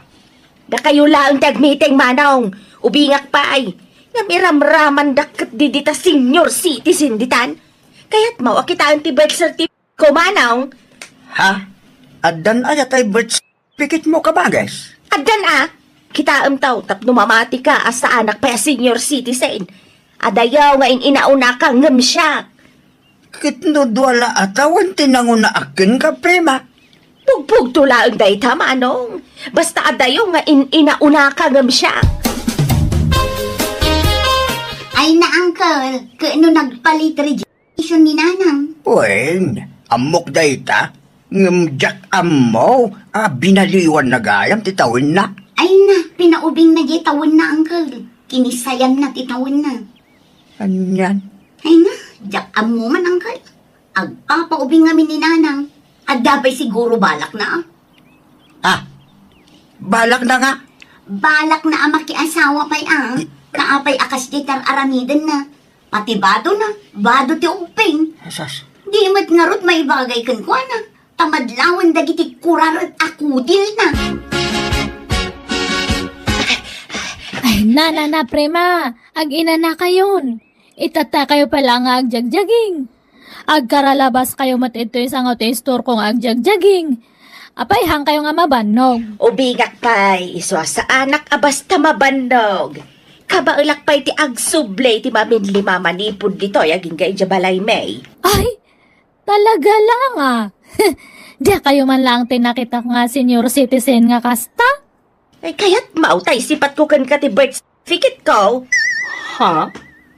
Dakayo laeng ti agmeeting, manong. Ubingak pay. Ngem iramramandak ketdi dita senior citizen ditan. Kayatmo a kitaen ti birth certificate ko, manong? Ha? Addan aya tay birth certificate mo, kabages? Addan a. Kitaem taw, tapno mamatika a saanak pay a senior citizen. Adayo nga in-inaunaka ngem siak. Ket no dua la a tawen ti nangunaak kenka, Prima? Pugpugto laeng dayta, manong. Basta adayo nga in-inaunaka ngem siak. Ay na, uncle, ket no nagpalit radiation ni nanang? Wen, ammok dayta, ngem diak ammo a binaliwan na gayam ti tawenna. Ay na, pinaubingna diay tawenna, uncle. Kinisayanna ti tawenna. Anian? Ay na, diak ammo man, uncle. Agpapaubing ngamin ni nanang. Adda pay siguro balakna, a? Ah, balakna nga. Balakna a makiasawa pay, a. Kaapay a kasdiay ti ar-aramidenna. Pati badona, bado ti ubbing. Asas. Di met ngarud maibagay kenkuana. Ta madlawen dagiti kuraret a kudilna. Ay, na, na, na, Prima, ag-inanakayon. Itattakayo pay la nga agjagjaging. Agkaralabaskayo met ditoy sango ti istorko nga agjagjaging. Apay, haankayo nga mabannog? Ubingak pay, isu a saanak a basta mabannog. Kabaelak pay ti agsubli ti maminlima manipud ditoy agingga idiay balaymi. Ay, talaga lang, a. Diakayo man laeng ti nakitak nga senior citizen nga kasta? Ay, kayatmo tay sipatko kenka ti birth certificate ko? Ha?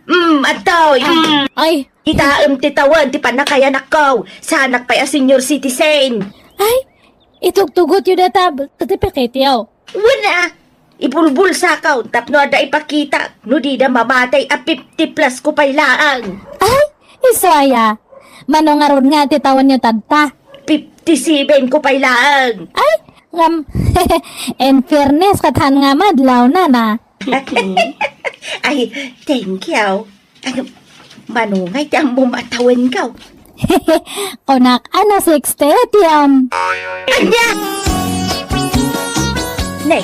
Mm, adtoy. Mm. Ay. Kitaem ti tawen ti pannakayanakko. Saanak pay a senior citizen. Ay, itugtugotyo dayta birth certificate-yo. Wen a, ibulbulsako tapno adda ipakita no dida mamatay a fifty plus ko pay laeng. Ay, isu aya. Mano ngarud nga ti tawenyo tatta? Fifty-seven ko pay laeng. Ay, ngem, in fairness, ket haan nga madlaw, nana. Ay, thank you. Ay, mano ngay ti ammom a tawenko? Kunak a na sixty ti am. Ania? Ne,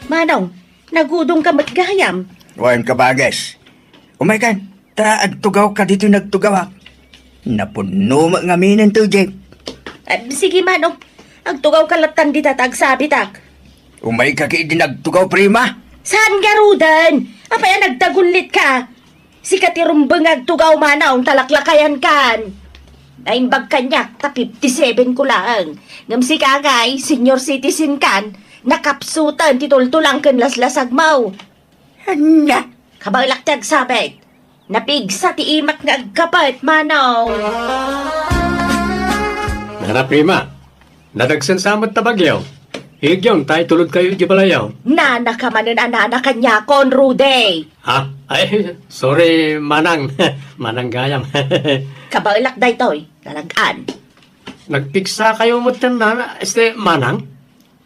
manong, nagudongka met gayam. Wen, kabages. Umaykan, ta agtugawka ditoy nagtugawak. Napunno met ngamin ti jeep. Ah, sige, manong. Agtugawka lattan dita ta agsabitak. Umayka ketdi nagtugaw, Prima. Saan ngaruden? Apay a nagdagullitka? Sika ti rumbeng nga agtugaw, manong, ta laklakayankan. Naimbag kaniak ta fifty-seven ko laeng. Ngem sika ngay, senior citizen kan, nakapsutan ti tultulang ken laslasagmo. Ania? Kabaelak ti agsabit. Napigsa ti imak nga agkapet, Manong. Nana Prima, nadagsen sa met ta bagyo. Igyon, ta itulodkayo idiay balayo. Nana ka manen a nana kaniakon, Rudy. Ha? Ay, sorry, Manang. Manang gayam. Kabaelak daytoy, nalag-an. Nagpigsakayo met ken nana, este, Manang?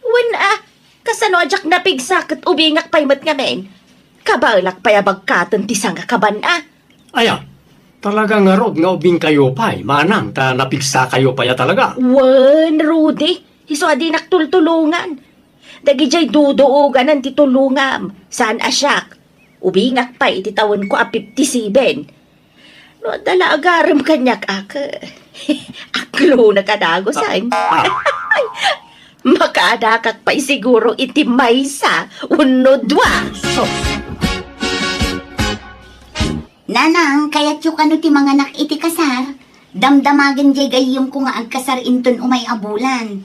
Wen a, kasano a diak napigsa ket ubingak pay met ngamin? Kabaelak pay a bagkaten ti sangakaban a. Aya, talaga ngarud nga ubingkayo pay, Manang, ta napigsakayo pay a talaga. Wen, Rudy, isu a dinak tultulongan. Dagidiay duduoganan ti tulongam, saan a siak. Ubingak pay iti tawenko a fifty-seven. No adda la agarem kaniak, ak, aklonak a dagusen. Ah, ah. Makaadakak pay siguro iti maysa wenno dua. Sus! Nanang, kayatyo kano ti manganak iti kasar? Damdamagen diay gayyemko nga agkasar inton umay a bulan.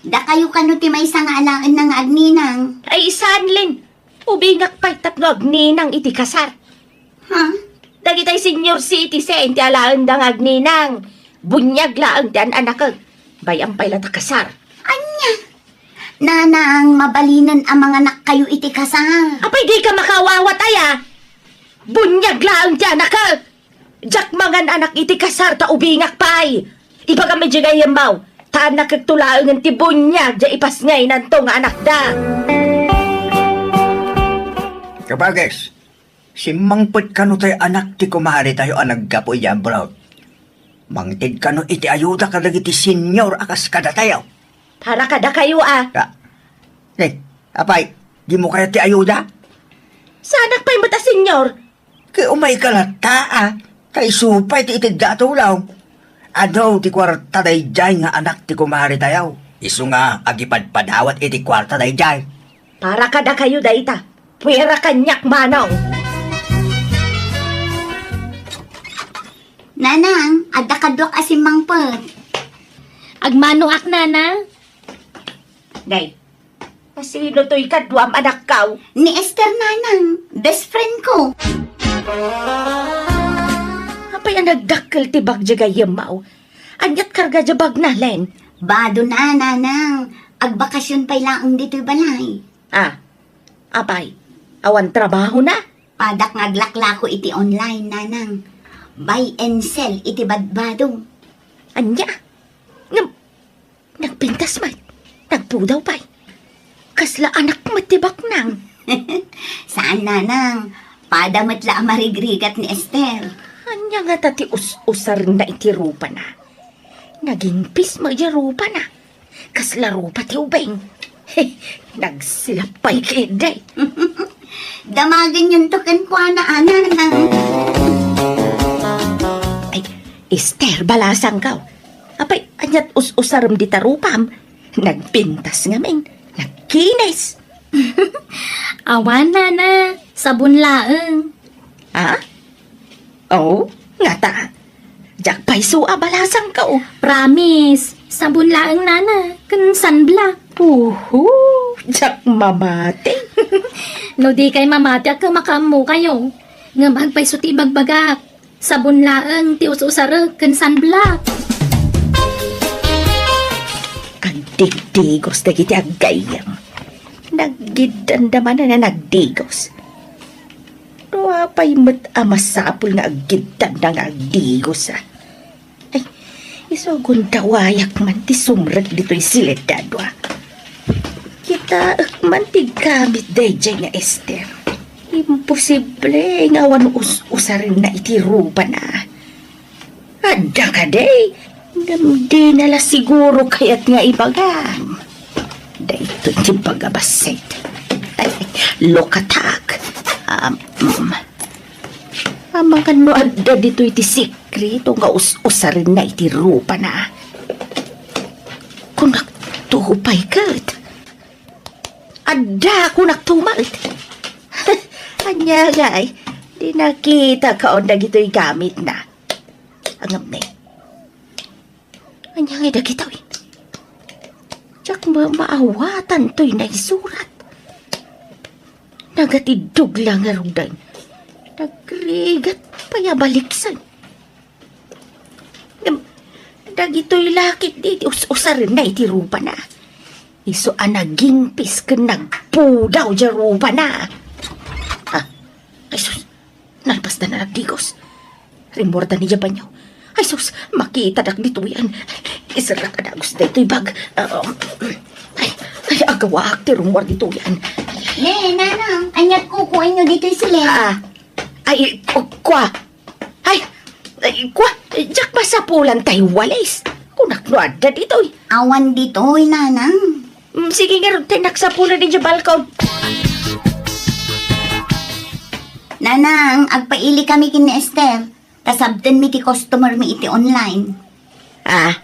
Dakayo kano ti maysa nga alaenna nga agninang? Ay, saan, Len. Ubingak pay tapno agninang iti kasar. Ha? Dagitay senior citizen ti alaenda nga agninang. Buniag laeng ti an-anakek. Bay-am pay la ta kasar. Ania? Nanang, mabalinen a manganakkayo iti kasar. Apay, dika makaawawat aya? Buniag laeng ti anakek. Diak mangan-anak iti kasar ta ubingak pay. Ibagam idiay gayyemmo, ta annakekto laengen ti buniag diay ipasngaynanto nga anakda. Kabages, simmangpet kano tay anak ti kumaretayo a naggapu idiay abroad? Mangted kano iti ayuda kadagiti senior a kas kadatayo? Para kadakayo a. Ka-, eh, apay, dimo kayat ti ayuda? Saanak pay met a senior. Ket umay ka latta a, ta isu pay ti itedda a tulong. Adu ti kuarta daydiay nga anak ti kumaretayo. Isu nga agipadpadawat iti kuarta daydiay. Para kadakayo dayta. Puera kaniak, Manong. Nanang, adda kaduak a simmangpet. Agmanoak, Nana. Nay, asino toy kaduam, anakko? Ni Esther, Nanang, best friend ko. Apay a nagdakkel ti bag diay gayyemmo? Aniat karga diay bagna, Len? Bado na, Nanang. Agbakasyon pay laeng ditoy balay. Ah, apay, awan trabahona? Padak nga aglaklako iti online, Nanang. Buy and sell iti badbadong. Ania? Ngem, nagpintas met. Nagpudaw pay. Kasla anak met ti baknang. Saan, Nanang. Pada met la a marigrigat ni Esther. Ania ngata ti us-usarenna iti rupana? Nagimpis met diay rupana. Kasla rupa ti ubing. Nagsilap pay ketdi. Damagenyonto kenkuana, Nanang. Ay, Esther, balasangko. Apay, aniat us-usarem dita rupam? Nagpintas ngamin. Nagkinis. Awan, Nana. Sabon laeng. Ah? Oh, ngata. Diak pay isu a balasangko. Promise. Sabon laeng, Nana. Ken sunblock. Uhu, diak mamati. No dikay mamati, agka makaammokayo. Ngem agpayso ti ibagbagak. Sabon laeng ti us-usarek ken sunblock. Agdigdigos dagiti aggayyem. Naggiddanda manen a nagdigos. No apay met a masapul nga aggiddanda nga agdigos, a? Ay, isu a gundawayak man ti sumrek ditoy sileddad, a. Kitaek man ti gamit daydiay nga Esther. Imposible nga awan us-usarenna iti rupana. Adda kadi, ngem dina la siguro kayat nga ibagam. Daytoy ti baga bassit. Ay, lokatak. Um, mm. Amangan no adda ditoy ti sikreto nga us-usarenna iti rupana. Kunakto pay ket. Adda kunakto met. Ania ngay, di nakitakaon dagitoy gamitna. Ngem ne, Ania ngay dagitoy? Diak ma-, maawatan toy naisurat. Nagatiddog la ngaruden. Nagrigat pay a baliksen. Ngem, dagitoy la ketdi ti us-usarenna iti rupana. Isu a nagingpis ken nagpudaw diay rupana. Ah, ay sus, nalpasda a nagdigos. Rimmuarda idiay banio. Ay sus, makitadak ditoyen. Iserrak a dagus daytoy bag. Um, ay, ay, agawaak ti rummuar ditoyen. Ne, nanang, aniat kukuenyo ditoy sileng? Ah, ay, ku-, kua. Ay, ay, kua, diak masapulan tay walis. Kunak no adda ditoy. Awan ditoy, nanang. Mm, sige ngarud tay naksapulan idiay balkon. Nanang, agpaili kami ken ni Esther. Ta sabtenmi ti customer mi iti online. Ah,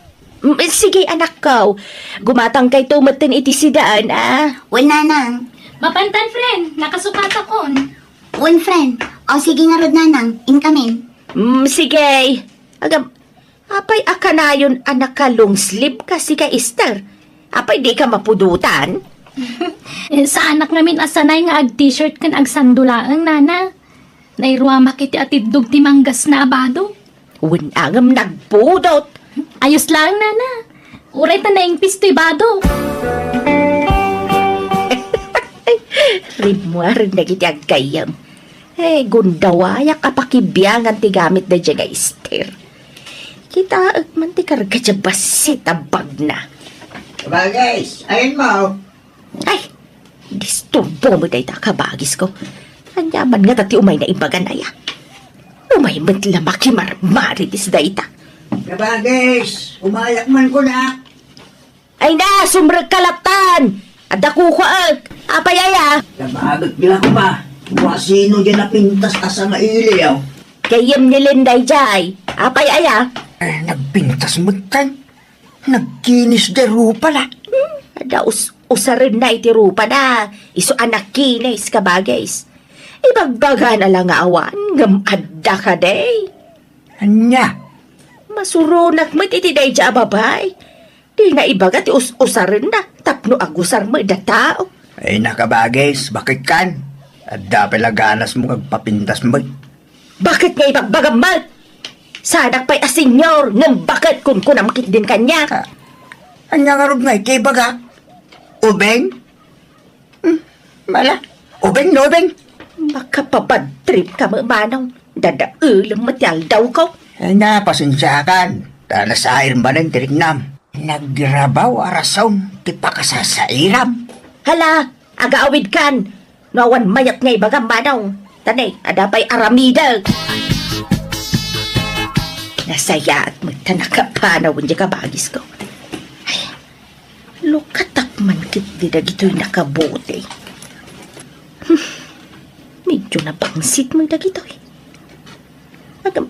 mm, sige, anakko. Gumatangkayto metten iti siudad, ah. Wen, nanang. Mapantan, friend. Nakasukatakon. Wen, friend. O, sige ngarud, nanang. Inkamin. Mm, sige. Agam, apay a kanayon a naka-long sleeve ka, sika, Esther? Apay dika mapudotan? Eh, saanak ngamin a sanay nga ag-t-shirt ken agsando laeng, nana. Nairuamak iti atiddog ti manggasna a bado. Wen, ngem nagpudot. Ayos laeng, nana. Uray ta naingpis toy bado. Rimmuaren dagiti aggayyem. Eh, gundawayak a pakibiangan ti gamit daydiay nga Esther. Kitaek man ti karga diay bassit a bagna. Kabagis, ayanmo. Ay, disturbo met dayta, kabagisko. Ania man ngata ti umayna ibagan aya? Umay met la makimarmarites dayta. Kabagis, umayak man kunak. Ay na, sumrekka lattan! Adda kukuaek. Apay aya? Kabagik la koma. Kua sino diay napintas a sangailiw? Gayyem ni Linda idiay. Apay aya? Eh, nagpintas metten. Nagkinis diay rupana. Hmm, adda us-, usarenna iti rupana. Isu a nakinis, kabagis. Ibagbagana la nga awan, ngem adda kadi. Ania? Masuronak met iti daydiay a babai. Dina ibaga ti us-usarenna tapno agusar met da tao. Ay, nakabagis, bakit kan? Adda pay la ganasmo nga agpapintas met. Bakit nga ibagbagam met? Saanak pay a senior, ngem bakit kunkunam ketdin kaniak? Ah, ania ngarud nga iti ibagak? Ubing? Hmm, mala. Ubing no ubing? Makapabad trip ka met, manong. Dadaelem met ti aldawko. Ay na, pasensiakan. Ta nasair manen ti riknam. Nagrabaw a rason ti pakasasairam. Hala, agaawidkan. No awan mayat nga ibagam, manong. Ta ne, adda pay aramidek. Nasayaat met ta nakapanawen diay kabagisko. Ay, lukatak man ketdi dagitoy nakabuti. Hmm, medyo nabangsit met dagitoy. Agam,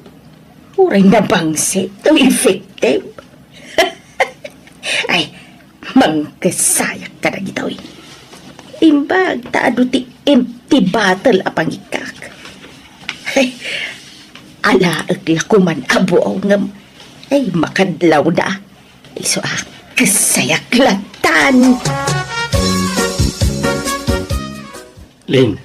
uray nabangsit, no effective. Ay, mangkesayak kadagitoy. Imbag ta adu ti empty bottle a pangikkak. Ay, alaek la koman a buaw ngem, ay, makadlawda. Isu a, kesayak lattan. Lin,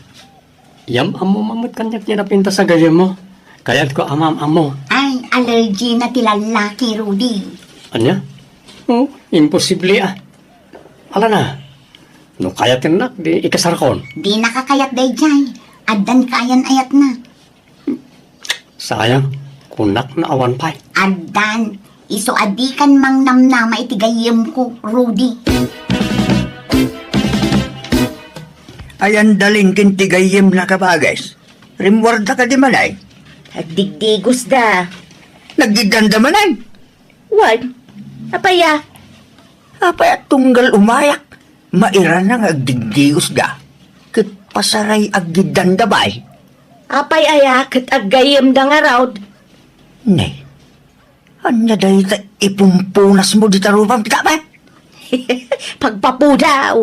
yam-ammo man met kaniak ti napintas a gayyemmo. Kayatko a maam-ammo. Ay, allergy na ti lallaki, Rudy. Ania? Oh, imposible a. Alana, no kayatennak, di ikasarakon. Di nakakayat daydiay. Addan kaayan-ayatna. Sayang, kunak no awan pay. Addan, isu a dikan mangnamnama iti gayyemko, Rudy. Ayan dalin ken ti gayyemna, kabages. Rimmuarda kadi manen? Agdigdigosda. Naggiddanda manen? Wen, apay a? Apay a tunggal umayak? Mairana nga agdigdigosda. Ket pasaray aggiddanda bay. Apay aya ket aggayyemda ngarud? Ne, ania dayta ipumpunasmo dita rupam, kita bay? Pagpapudaw,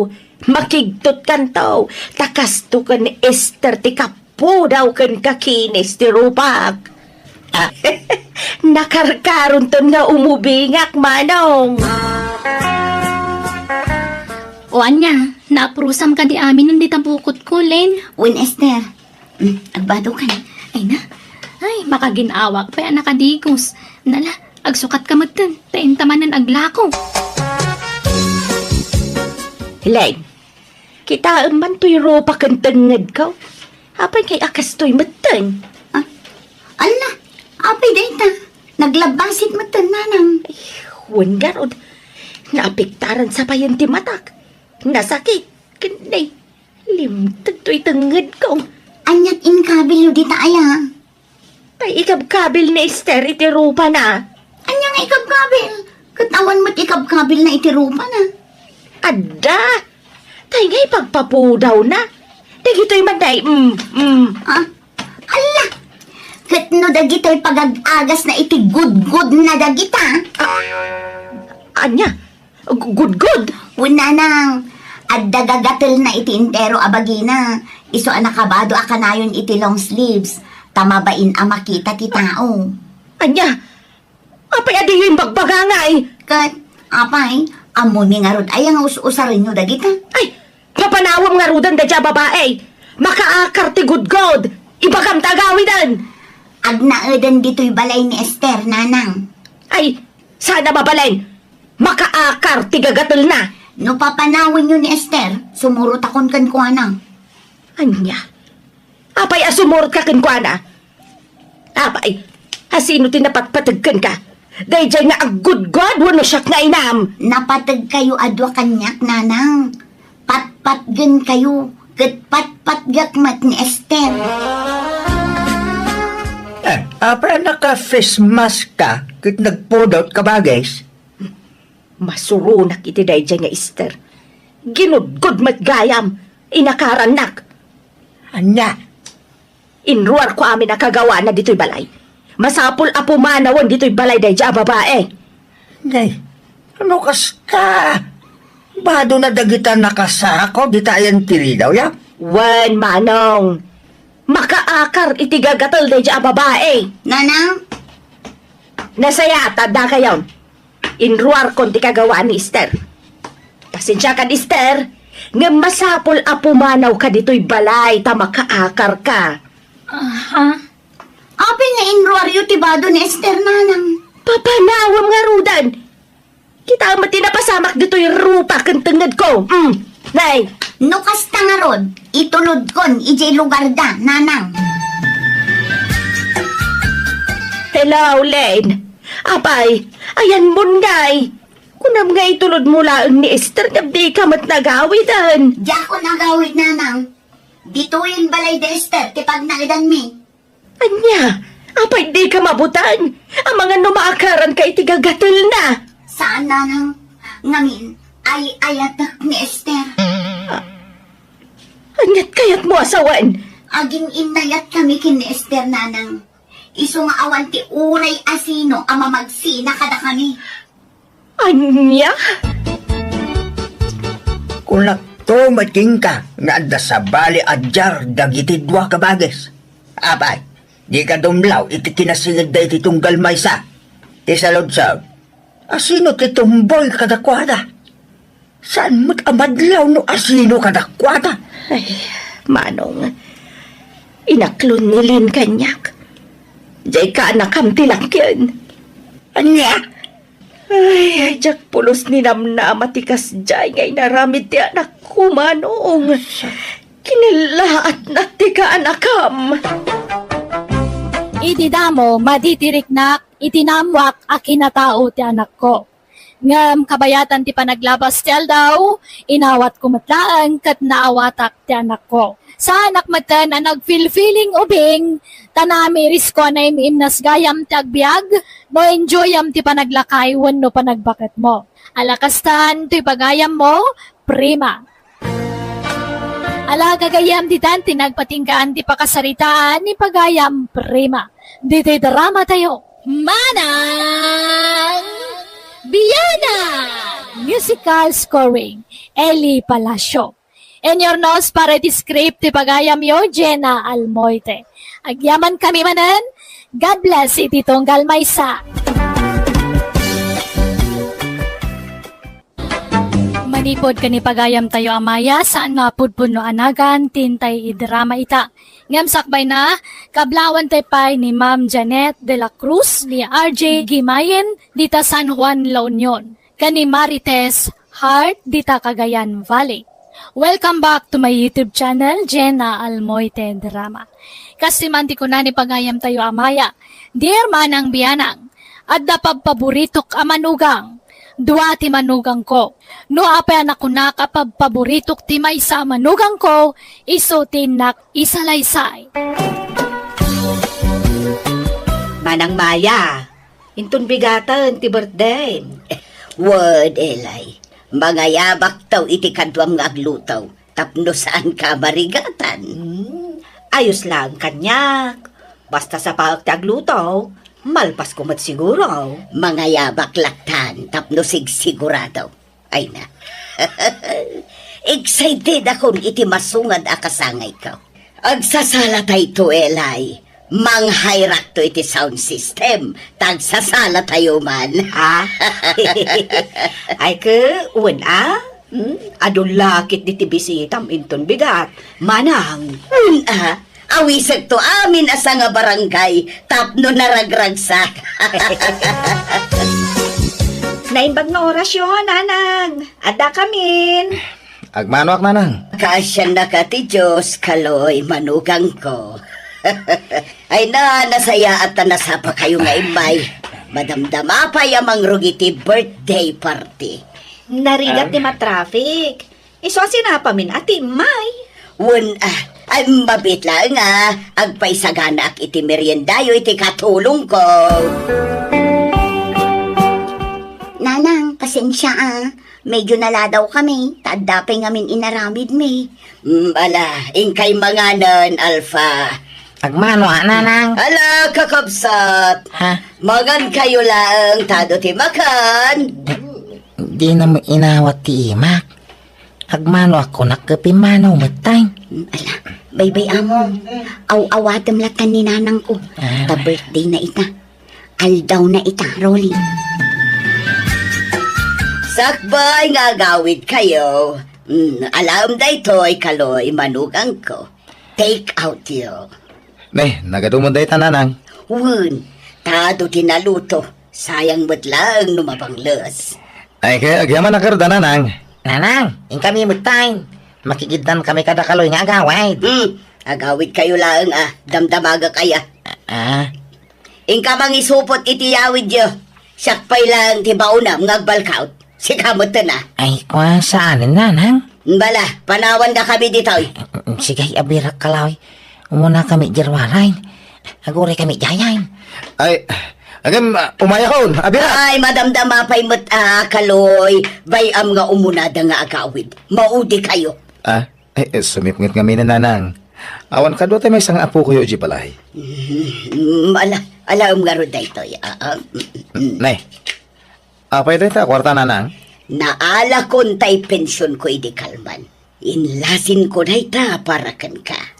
makigtotkanto, ta kasto ken Esther ti kap- pudaw ken kakinis ti rupak. Nakarkaronton nga umubingak, Manong. O ania, naaprusam kadi amin dita bukotko, Len? Wen, Esther. Mm, agbado ka na. Ay na. Ay, makagin-awak pay a nakadigos. Nala, agsukat ka metten, ta inta manen aglako. Len, kitaem man toy rupa ken tengngedko. Apay kay a kastoy metten? Ah, ala, apay dayta? Naglabbasit metten, Nanang. Ay, wen garud. Naapektaran sa payen ti matak. Nasakit. Ken nay, limteg toy tengngedko. Aniat inkabilyo dita aya? Tay ikabkabil ni Esther iti rupana. Ania nga ikabkabil? Ket awan met ikabkabilna iti rupana. Adda. Tay nga ipagpapudawna. Dagitoy man day, mm, mm. Ah, ala! Ket no dagitoy pagag-agasna iti gudgodna dagita. Ah, ania? Gu-, gudgod? Wen, Nanang, adda gagatelna iti entero a bagina. Isu a nakabado a kanayon iti long sleeves, ta mabain a makita ti tao. Ania? Apay a diyo imbagbaga ngay? Ket, apay, ammoni ngarud aya nga us-usarenyo dagita? Ay, papanawem ngaruden daydiay a babai. Makaakar ti gudgod. Ibagam ta agawiden. Agnaeden ditoy balay ni Esther, Nanang. Ay, saan a mabalin? Makaakar ti gagatelna. No papanawenyo ni Esther, sumurotakon kenkuana. Ania? Apay a sumurot ka kenkuana? Apay, asino ti napatpateg kenka? Daydiay nga aggudgod wenno siak nga inam? Napateg kayo a dua kaniak, Nanang. Patpatgen kayo, ket patpatgak met ni Esther. Eh, apay a naka-face mask ka ket nagpudot ka, Bages? Masuronak iti daydiay nga Esther. Ginudgod met gayam, inakarannak. Ania? Inruarko amin a kagawana ditoy balay. Masapul a pumanawen ditoy balay daydiay a babai. Nay, no kasta, badona dagita nakasako dita ayan ti ridaw, ya? Wen, Manong. Makaakar iti gagatel daydiay a babai. Nanang? Nasayaat, adda kayon. Inruarkon ti kagawaan ni Esther. Pasensiakan, Esther, ngem masapul a pumanawka ditoy balay ta makaakarka. Aha. Apay nga inruaryo ti bado ni Esther, Nanang? Papanawem ngaruden. Kitaem met ti napasamak ditoy rupa ken tengngedko. Mm. Nay. No kasta ngarud, itulodkon idiay lugarda, Nanang. Hello, Len. Apay, ayanmon ngay. Kunam nga itulodmo laeng ni Esther ngem dika met nagawiden. Diakon agawid, Nanang. Ditoyen balay da Esther ti pagnaedanmi. Ania? Apay dika mabuteng? Amangan no maakaranka iti gagatelna. Saan, Nanang. Ngamin, ay-ayatek ni Esther. Ah, aniat kayatmo a sawen? Agin-innayatkami ken ni Esther, Nanang. Isu nga awan ti uray a sino a mamagsina kadakami. Ania? Kunakto met kenka nga adda sabali a diar dagiti dua ka Bages. Apay, dika dumlaw iti kinasingedda iti tunggal maysa. Ti saludsod, asino ti tumboy kadakuada? Saan met a madlaw no asino kadakuada? Ay, Manong, inaklon ni Len kaniak. Diay kaanakam ti lakkien. Ania? Ay, diak pulos ninamnama ti kasdiay nga inaramid ti anakko, Manong. Kinellaatnak ti kaanakam. Idi damo, madi ti riknak iti naammoak a kinatao ti anakko. Ngem kabayatan ti panaglabas ti aldaw, inawatko met laeng ket naawatak ti anakko. Saanak metten a nagfilfiling ubing, ta naamirisko a naim-imnas gayam ti agbiag, no enjoyam ti panaglakay wenno panagbaketmo. Ala kastan, toy pagayammo, prima. Ala, gagayyem, ditan ti nagpatinggaan ti pakasaritaan ni pagayam, prima. Ditoy drama tayo. Manang Biana! Musical scoring, Eli Palacio. Inyurnos para iti script ti pagayamyo, Jenna Almoite. Agyaman kami manen, God bless iti tunggal maysa. Manipud ken ni pagayamtayo a Maya, saan nga pudpudno a nagan ti intay idrama ita. Ngem sakbayna, kablaawan tay pay ni Ma'am Janet de la Cruz, ni R J Gimayen, dita San Juan, La Union, ken ni Marites Hart, dita Cagayan Valley. Welcome back to my YouTube channel, Jenna Almoite Drama. Kas ti man ti kuna ni pagayamtayo a Maya, Dear Manang Bianang, adda pabpaboritok a manugang. Dua ti manugangko. No apay a nakunak a pabpaboritok ti maysa a manugangko, isu ti innak isalaysay. Manang Maya, inton bigaten ti birthday. Wen, Elay, mangayabakto iti kaduam nga agluto tapno saanka a marigatan. Hmm, ayos laeng kaniak. Basta sapaek ti agluto, malpasko met siguro. Mangayabak lattan tapno sigsigurado. Ay na. Excited akon iti masungad a kasangayko. Agsasalatayto, Elay. Manghayrakto iti sound system. Tagsasalatayo man. Ha? Ay, ke, wen a? Hmm? Adu lakit diti bisitam inton bigat. Manang. Wen a? Awisekto amin a sanga barangay tapno naragragsak. Naimbag nga orasyo, Nanang. Adda kamin. Agmanoak, Nanang. Kaasiannaka ti Dios, Kaloy, manugangko. Ay na, nasayaat ta nasapakayo nga immay. Madamdama pay a mangrugit ti birthday party. Narigat ti matraffic. Isu a sinapamin a timmay. Wen, ah, ay, mabiit laeng a agpaisaganaak iti meriendayo iti katulongko. Nanang, pasensia a. Medyo naladaw kami, ta adda pay ngamin inaramidmi. Mm, ala, inkay manganen, Alpha. Agmano a, Nanang? Ala, kakabsat. Ha? Mangankayo laeng, ta adu ti makan. Dina met inawat ti imak. Agmano a kunak ket pimmanaw metten. Ala, baybay-amon. Aw-awatem lattan ni nanangko. Ah. Ta birthday na ita. Aldaw na ita, Rolly. Sakbay nga agawidkayo. Mm, alaem daytoy, Kaloy, manugangko. Take out yo. Ne, nagadu met dayta, Nanang. Wen, ta adu ti naluto. Sayang met laeng no mabangles. Ay, kay agyamanak a Nanang. Nanang, inkami metten. Makigiddan kami kada Kaloy nga agawid. Hmm, agawidkayo laeng a. Damdamagak aya. Ah. Inka mangisupot iti yawidyo. Siak pay laeng ti baonam nga agbalkaut. Sika metten a. Ay, kua saan, Nanang? Bala, panawandakami ditoy. Sige, abirak, Kaloy. Umunakami diay ruaray. Aguray kami diay. Ay, agem, ah, umayakon, abirak. Ay, madamdama pay met a, Kaloy. Bay-am nga umunada nga agawid. Maudikayo. Ah, ay, eh, sumipnget ngamin, Nanang. Awan kadua tay maysa nga apokayo idiay balay. Mm, ala, alaem ngarud daytoy. Ah, ah, mm, mm. Nay, apay dayta a kuarta, Nanang? Naalakon tay pensionko idi kalman. Inlasinko dayta para kenka.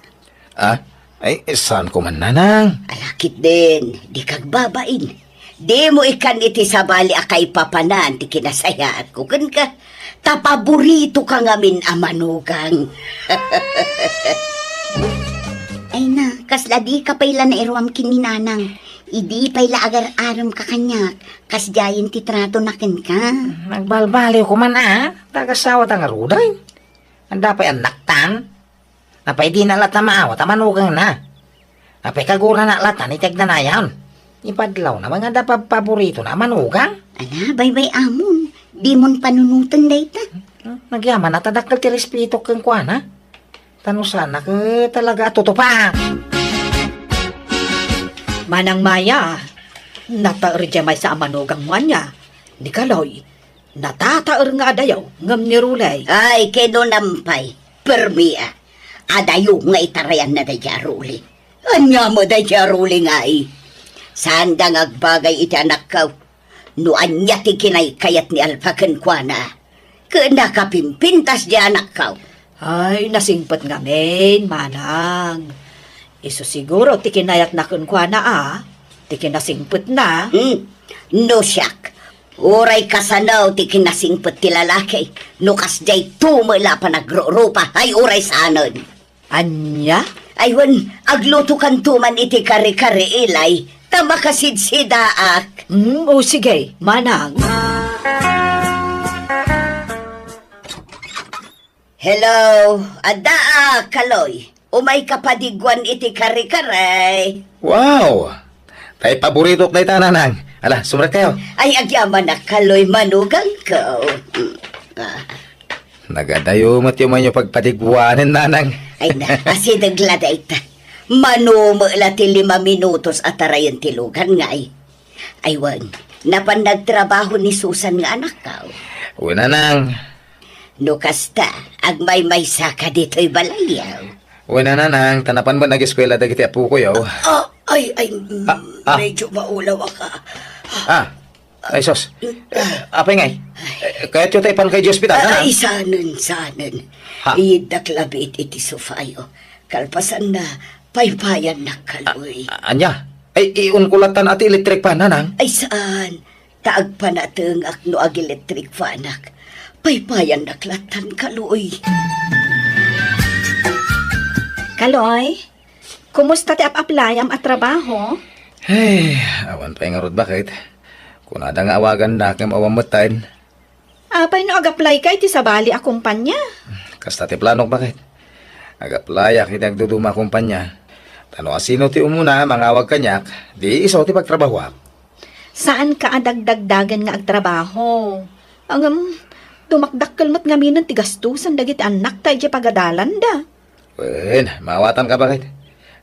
Ah? Ay, saanko man, Nanang. Ala ketdin, dika agbabain. Dimo ikkan iti sabali a kaipapanan ti kinasayaatko kenka. Ta paboritoka ngamin a manugang. Ay na, kasla dika pay la nairuam ken ni Nanang. Idi pay la agar-aremka kaniak, kasdiayen ti tratona kenka. Nagbalbaliwko man a, ta agasawata ngaruden. Adda pay annaktan. Apay dina latta maawat a manugangna? Apay kagurana latta iti agnanayon? Ipadlawna nga adda pabpaboritona a manugang? Ala, baybay-amon. Dimon panunoten dayta. Hmm, nagyaman a ta dakkel ti respetok kenkuana. Ta no saan a ket talaga a tutupak. Manang Maya, nataer diay maysa a manugangmo ania? Ni Kaloy, natataer nga adayo ngem ni Rulay. Ay, kinunam pay. Permi a. Adayo nga itarayanna daydiay a Ruli. Ania met daydiay a Ruli ngay? Saanda nga agbagay iti anakko. No ania ti kinaykayat ni Alfa kenkuana, ket nakapimpintas diay anakko. Ay, nasingpet ngamin, manang. Isu siguro ti kinayatna kenkuana a. Ti kinasingpetna. Hmm. No siak, uray kasano ti kinasingpet ti lalaki, no kasdiay tumo la panagrurupa, ay uray saanen. Ania? Ay wen, aglutokanto man iti kare-kare, Eli, ta makasidsidaak. Hmm, o sige, manang. Hello, adda, ah, Kaloy. Umay ka padigwan iti kare-kare. Wow! Tay paboritok dayta, nanang. Ala, sumrek kayo. Ay, agyamanak, Kaloy, manugangko. Mm, ah. Nagadayo met ti umayyo pagpadigwanen, nanang. Ay na, asideg la dayta. Mano met la ti lima minutos a tarayen ti lugan ngay. Ay wen, napan nagtrabaho ni Susan nga anakko. Wen, nanang. No kasta, agmaymaysa ka ditoy balayyo. Wen, nanang, ta napan met nag-eskuela dagiti apokoyo. Ah, ay, ay, mm, Ah, ah. Medyo maulaw ka. Ah, ay sus. Eh, apay ngay? Eh, kayatyo ta ipan kay di ospital, Ah, nanang? Ay, sanen, sanen. Ha? Iyiddak labi iti, iti sofayo. Kalpasan na, paypayan na, Kaloy. Ah, anya? Ay, iun ko latan ati electric fan, nanang? Ay, saan? Ta agpanatengak no ag-electric fanak. Paypayan nak latan, Kaloy. Kaloy, kumusta ti ap-aplayam a trabaho? Hey, awan pay ngarud, bakit? Kunada nga awagannak ngem awan metten. Apay no ag-apply ka iti sabali a kumpanya? Kasta ti planok, bakit? Ag-applyak iti agduduma a kumpanya. Ta no asino ti umuna mangawag kaniak, di isu ti pagtrabahoak. Saan ka a dagdagdagen nga agtrabaho? Ngem, dumakdakkel met ngaminen ti gastusen dagiti annakta idiay pagadalanda. Wen, maawatan ka, bakit?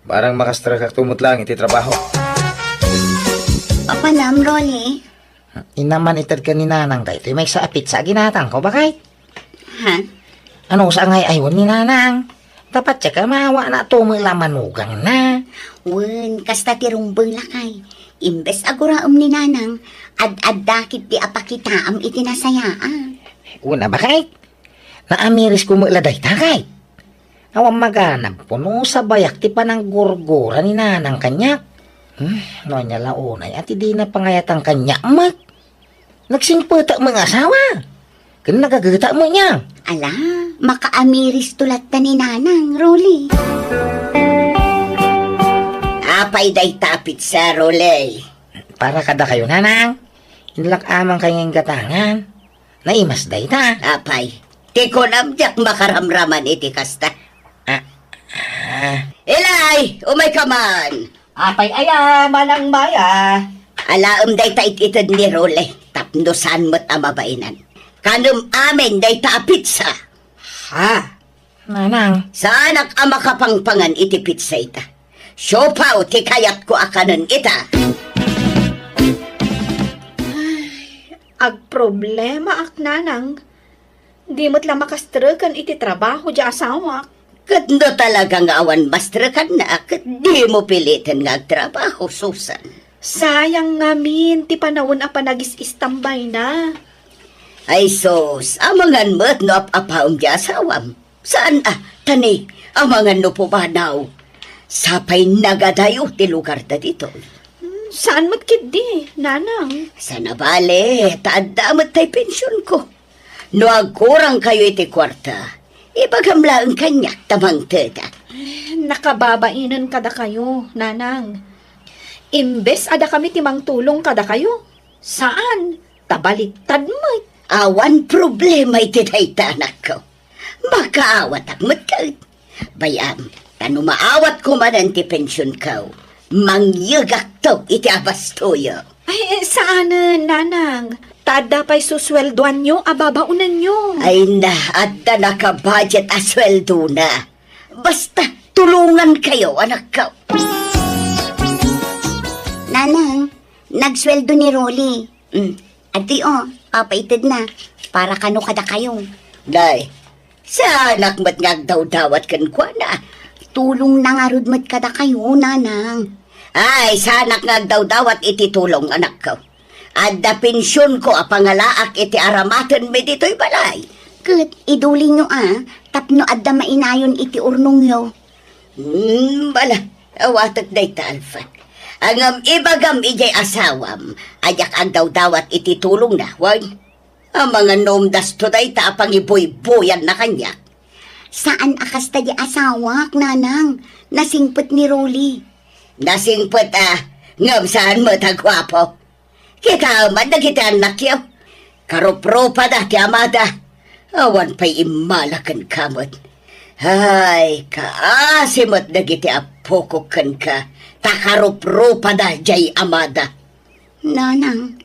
Barang makastrekak tumot lang iti trabaho. Apanam, Ronnie? Inna man ited ken ni Nanang daytoy maysa a pizza a ginatangko, bakit? Ha? Ano sa ngay aywan ni Nanang? Dapat siya kamawa na tumula manugangna. Wen, kasta ti rumbeng lakay. Imbes a guraem ni Nanang, ad-adda ketdi a pakitaam iti nasayaat. Una, bakit? Naamiris ko met la dayta, kay. Awan maganab ko no sabayak ti pananggurgura ni Nanang kaniak. Hmm, no ania la unay a ti dina pangayatan kaniak met. Nagsingpetak met nga asawa. Ken nagageta met niya. Ala, makaamiris to latta ni Nanang, Rolly. Apay dayta a pizza, Rolly? Para kadakayo, Nanang. Inlak-aman kay nga inggatangan. Naimas dayta. Apay, ti kunam diak makaramraman iti kasta. Ah, ah. Ilay, umay ka man. Apay aya, Manang Maya? Alaem dayta it-ited ni Role, tapno saan met a mabainan. Kanem amin dayta a pizza. Ha? Nanang. Saanak a makapangpangan iti pizza ita. Siopaw ti kayatko a kanen ita. Ay, agproblemaak, Nanang. Di met la makastreken iti trabaho diay asawak. Ket no talaga nga awan mastrekanna, ket dimo piliten nga agtrabaho, Susan. Sayang ngamin ti panawen a panagis-istambayna. Ay sus, amangan met no ap-apaem diay asawam. Saan a, tani, amangan no pumanaw. Sapay nagadayo ti lugarda ditoy. Hmm, saan met ketdi, Nanang? Saan a bale, ta adda met tay pensionko. No agkurangkayo iti kuarta, ibagam laeng kaniak ta mangtedak. Eh, nakababainen kadakayo, Nanang. Imbes a dakami ti mangtulong kadakayo, saan, ta baliktad met. Awan problema iti dayta, anakko. Makaawatak met ket. Bay-am, ta no maawatko manen ti pensionko, mangyegakto iti abastoyo. Ay, eh, saanen, Nanang. Ta adda pay susueldoanyo a babaonenyo. Ay na, adda nakabudget a sueldona. Basta, tulongankayo, anakko. Nanang, nagsueldo ni Rolly. Mm. Adtoy, o, papaitedna. Para kano kadakayo. Nay, saanak met nga agdawdawat kenkuana. Tulongna ngarud met kadakayo, Nanang. Ay, saanak nga agdawdawat iti tulong, anakko. Adda pensionko a pangalaak iti aramatenmi ditoy balay. Ket idulinyo a, tapno adda mainayon iti urnongyo. Hmm, bala, awatek dayta, Alfa. Ngem ibagam idiay asawam a diak agdawdawat iti tulongna, wen? Amangan no umdasto dayta a pangibuybuyanna kaniak. Saan a kasta di asawak, nanang. Nasingpet ni Rolly. Nasingpet a, ngem saan met a guapo. Kitaem man dagiti annakyo. Karuprupada ti amada. Awan pay immala kenka met. Ay, kaasi met dagiti appokok kenka, ta karuprupada diay amada. Nanang.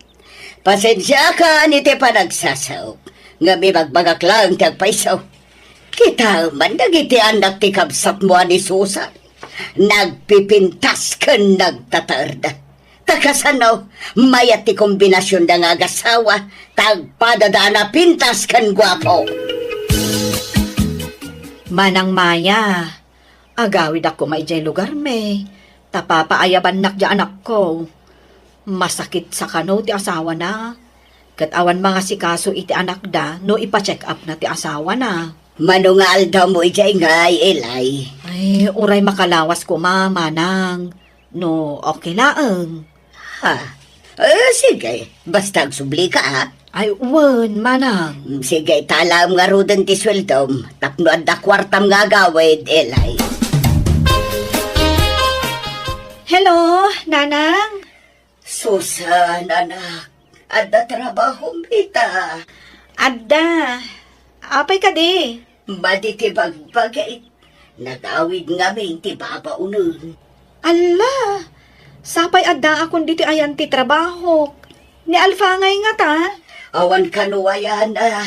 Pasensiakan iti panagsasaok, ngem ibagbagak laeng ti agpayso. Kitaem man dagiti annak ti kabsatmo a ni Susan. Nagpipintas ken nagtataerda. Ta kasano, mayat ti kombinasionda nga agasawa, ta agpadada a napintas ken guapo. Manang Maya, agawidak koma idiay lugarmi, ta papaayabannak diay anakko. Masakit sa kano ti asawana, ket awan mangasikaso iti anakda no ipa-check-upna ti asawana. Mano nga aldawmo idiay ngay, Eli? Ay, uray makalawas koma, manang. No, okay laeng. Ha? Eh, sige. Basta agsublika, ha? Ay, wen, manang. Mm, sige, talaem ngaruden ti sueldom. Tapno adda kuartam nga agawid, Eli. Hello, nanang? Susan, anak. Adda trabahom ita? Adda. Apay kadi? Madi ti bagbagik. Nagawid ngamin ti babaonen. Alla! Sapay addaakon ditoy ayan ti trabahok. Ni Alfa ngay ngata? Awan kano ayan a.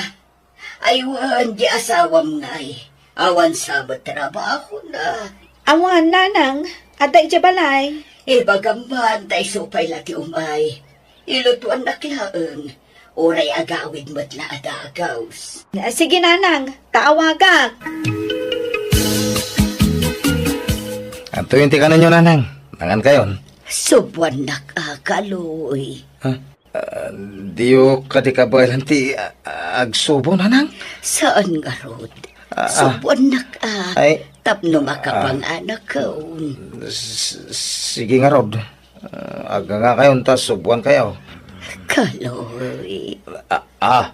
Ay, wen, di asawam ngay. Awan sa met trabahona. Awan, nanang. Adda idiay balay. Ibagam man, ta isu pay la ti umay. Ilutuannak laeng. Uray agawid met la a dagus. Ah, sige, nanang. Ta awagak. Antoyen ti kanenyo, nanang? Mangankayon? Subuannak a, Kaloy. Ha? Ah, diyo kadi kabaelan ti, ah, agsubo, nanang? Saan ngarud? Ah, ah. Subuannak a, ay, tapno ah, makapanganakon. S-, sige ngarud. Ah, agngangakayon ta subuankayo. Kaloy. Ah, ah.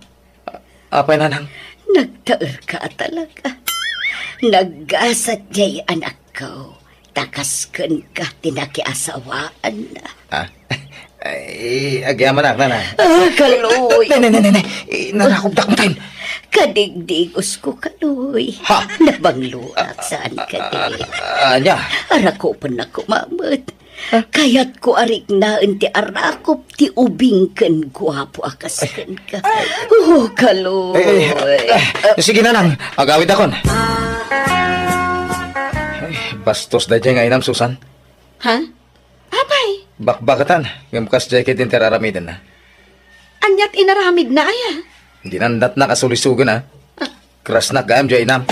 Apay, nanang? Nagtaerka talaga. Naggasat diay anakko. Ta kas kenka ti nakiasawaanna. Ah? Ay, agyamanak, nanang. Ah, Kaloy. Nay, nay, nay, nay, nay. Eh, narakopdak mo tayo. Kadigdigosko, Kaloy. Ha? Nabangloak, saan kadi? Ah, ah, ania? Arakopennak koma met. Ha? Kayatko a riknaen ti arakop ti ubing ken guapo a kas kenka. Oh, Kaloy. Eh, eh, eh, sige, nanang. Agawidakon. Ay, bastos daydiay nga inam, Susan. Ha? Apay? Bakbakatan, ngem kasdiay ket inter aramidenna. Aniat inaramidna aya? Dinandatnak a sulisogen, a. Ah. Krasnak gayam diay inam.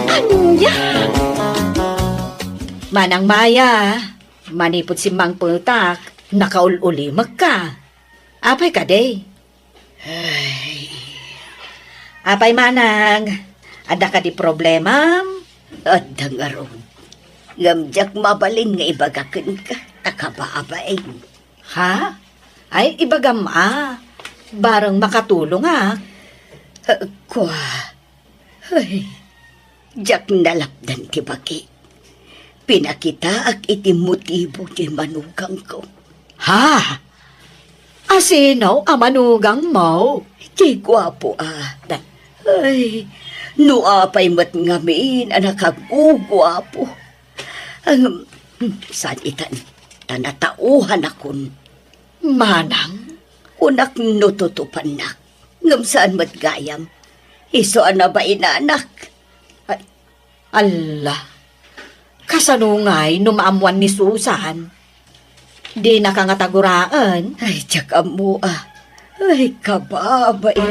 Ania? Manang Maya, manipud simmangpetak, nakaul-ulimekka. Apay kadi? Ay. Apay manang, adda kadi problemam? Adda ngarud. Ngem diak mabalin nga ibaga kenka, ta kababain. Ha? Ay, ibagam a. Bareng makatulongak. Eh, kua. Ay, diak nalapdan ti bagi. Pinakitaak iti motibo ti manugangko. Ha? Asino a manugangmo? Ti guapo a. Ay, no apay met ngamin a nakaguguapo. Ang, saan itan, ta natauhanakon. Manang? Kunak no tutupannak. Ngem saan met gayam. Isu a nabainanak. Ay, alla. Kasano ngay no maammuan ni Susan? Dinaka ngata guraen? Ay, diak ammo a. Ay, kababain.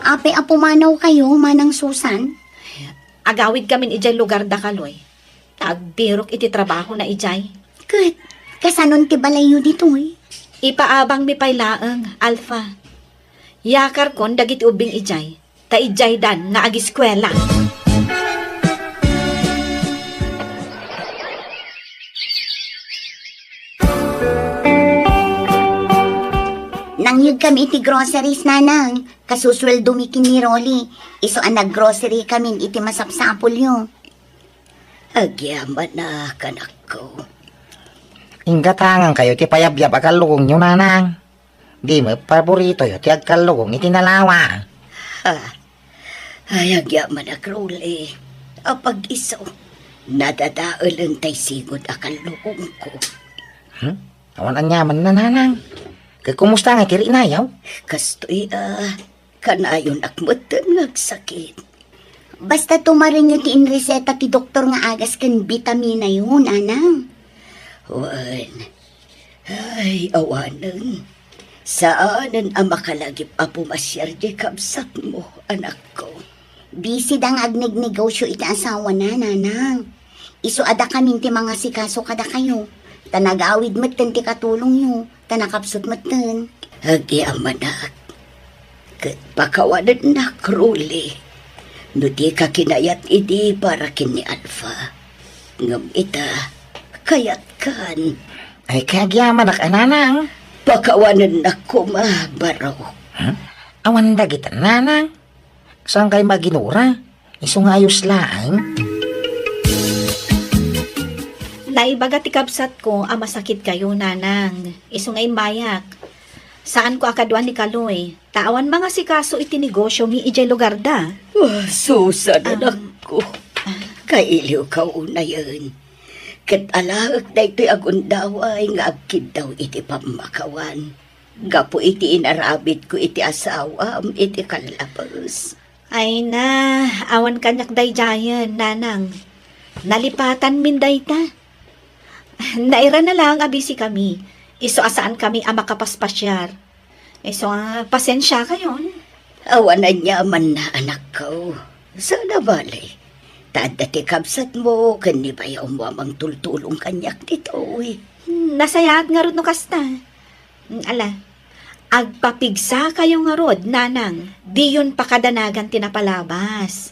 Apay a pumanawkayo, Manang Susan? Agawidkamin idiay lugarda, Kaloy. Ta agbirok iti trabahona idiay. Ket, kasanon ti balayyo ditoy? Ipaabangmi pay laeng, Alfa. Yakarkon dagiti ubbing idiay, ta idiaydan nga agiskuela. Yegkami iti groceries, Nanang. Kasusueldomi ken ni Rolly. Isu a naggrocery kamin iti masapsapulyo. Agyamanak, anakko. Inggatangan kayo ti payabyab a kallugongyo, Nanang. Di met paboritoyo ti agkallugong iti nalawa. Ha? Ay, agyamanak, Rolly. Apag-isu, nadadaelen tay sigud a kallugongko. Hmm? Awan aniamanna, Nanang. Ket kumusta nga iti riknayo? Kastoy a, kanayonak metten nga agsakit. Basta tumarenyo ti inreseta ti doktor nga agas ken bitaminayo, Nanang. Wen, ay, awanen. Saanen a makalagip a pumasiar diay kabsatmo, anakko. Busy da nga agnegnegosyo iti asawana, Nanang. Isu a dakamin ti mangasikaso kadakayo, ta nagawid metten ti katulongyo, ta nakapsut metten. Agyamanak, ket pakawanennak, Rolly, no dika kinayat idi para ken ni Alpha. Ngem ita, kayatkan. Ay, kagyamanak a, Nanang. Pakawanennak koma, Barok. Hmm? Awan dagita, Nanang. Saan kayo maginura? Isu nga ayos laeng. Naibaga ti kabsatko a masakit kayo, Nanang. Isu nga immayak. Saanko a kaduan ni Kaloy, ta awan mangasikaso iti negosyomi idiay lugarda. Ah, Susan, Am, anakko. Kailiwka unayen. Ket alaek daytoy a gundaway nga agkiddaw iti pammakawan. Gapu iti inaramidko iti asawam iti kallabes. Ay na, awan kaniak daydiayen, Nanang. Nalipatanmin dayta. Nairana laeng a busy kami. Isu a saan kami a makapaspasiar. Isu a, pasensia kayon. Awan aniamanna, anakko. Saan a bale. Ta adda ti kabsatmo ken ni bayawmo a mangtultulong kaniak ditoy. Hmm, nasayaat ngarud no kasta. Hmm, ala, agpapigsa kayo ngarud, Nanang. Diyon pakadanagan ti napalabas.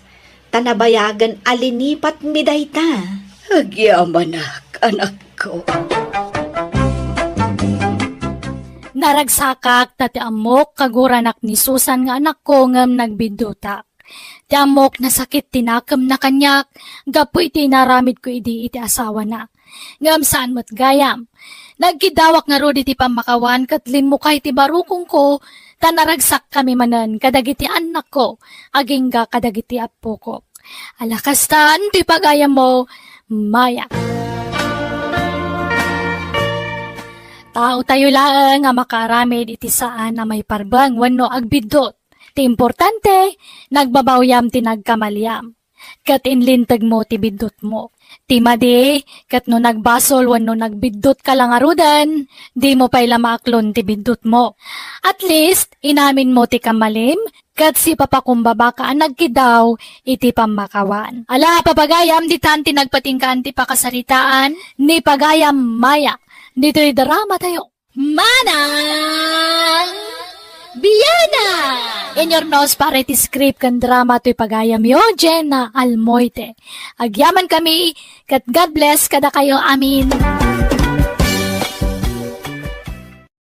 Ta nabayagen a linipatmi dayta. Agyamanak, anakko. Naragsakak ta ti ammok kaguranak ni Susan nga anakko ngem nagbiddutak. Ti ammok nasakit ti nakemna kaniak gapu iti inaramidko idi iti asawana. Ngem saan met gayam. Nagkiddawak ngarud iti pammakawan ket limmukay ti barukongko ta naragsakkami manen kadagiti annakko agingga kadagiti appokok. Ala kastan ti pagayammo, Maya. Taotayo laeng a makaaramid iti saan a maiparbeng wenno agbiddut. Ti importante, nagbabawyam ti nagkamaliam. Ket inlintegmo ti biddutmo. Ti madi, ket no nagbasol wenno nagbiddut ka la ngaruden, dimo pay la maaklon ti biddutmo. At least, inaminmo ti kamalim, ket sipapakumbabaka a nagkiddaw iti pammakawan. Ala, papagayam, ditan ti nagpatinggaan ti pakasaritaan ni Pagayam Maya. Ditoy drama tayo. Manang Biana! Inurnos para iti script ken drama toy pagayamyo, Jenna Almoite. Agyaman kami, ket God bless kadakayo amin.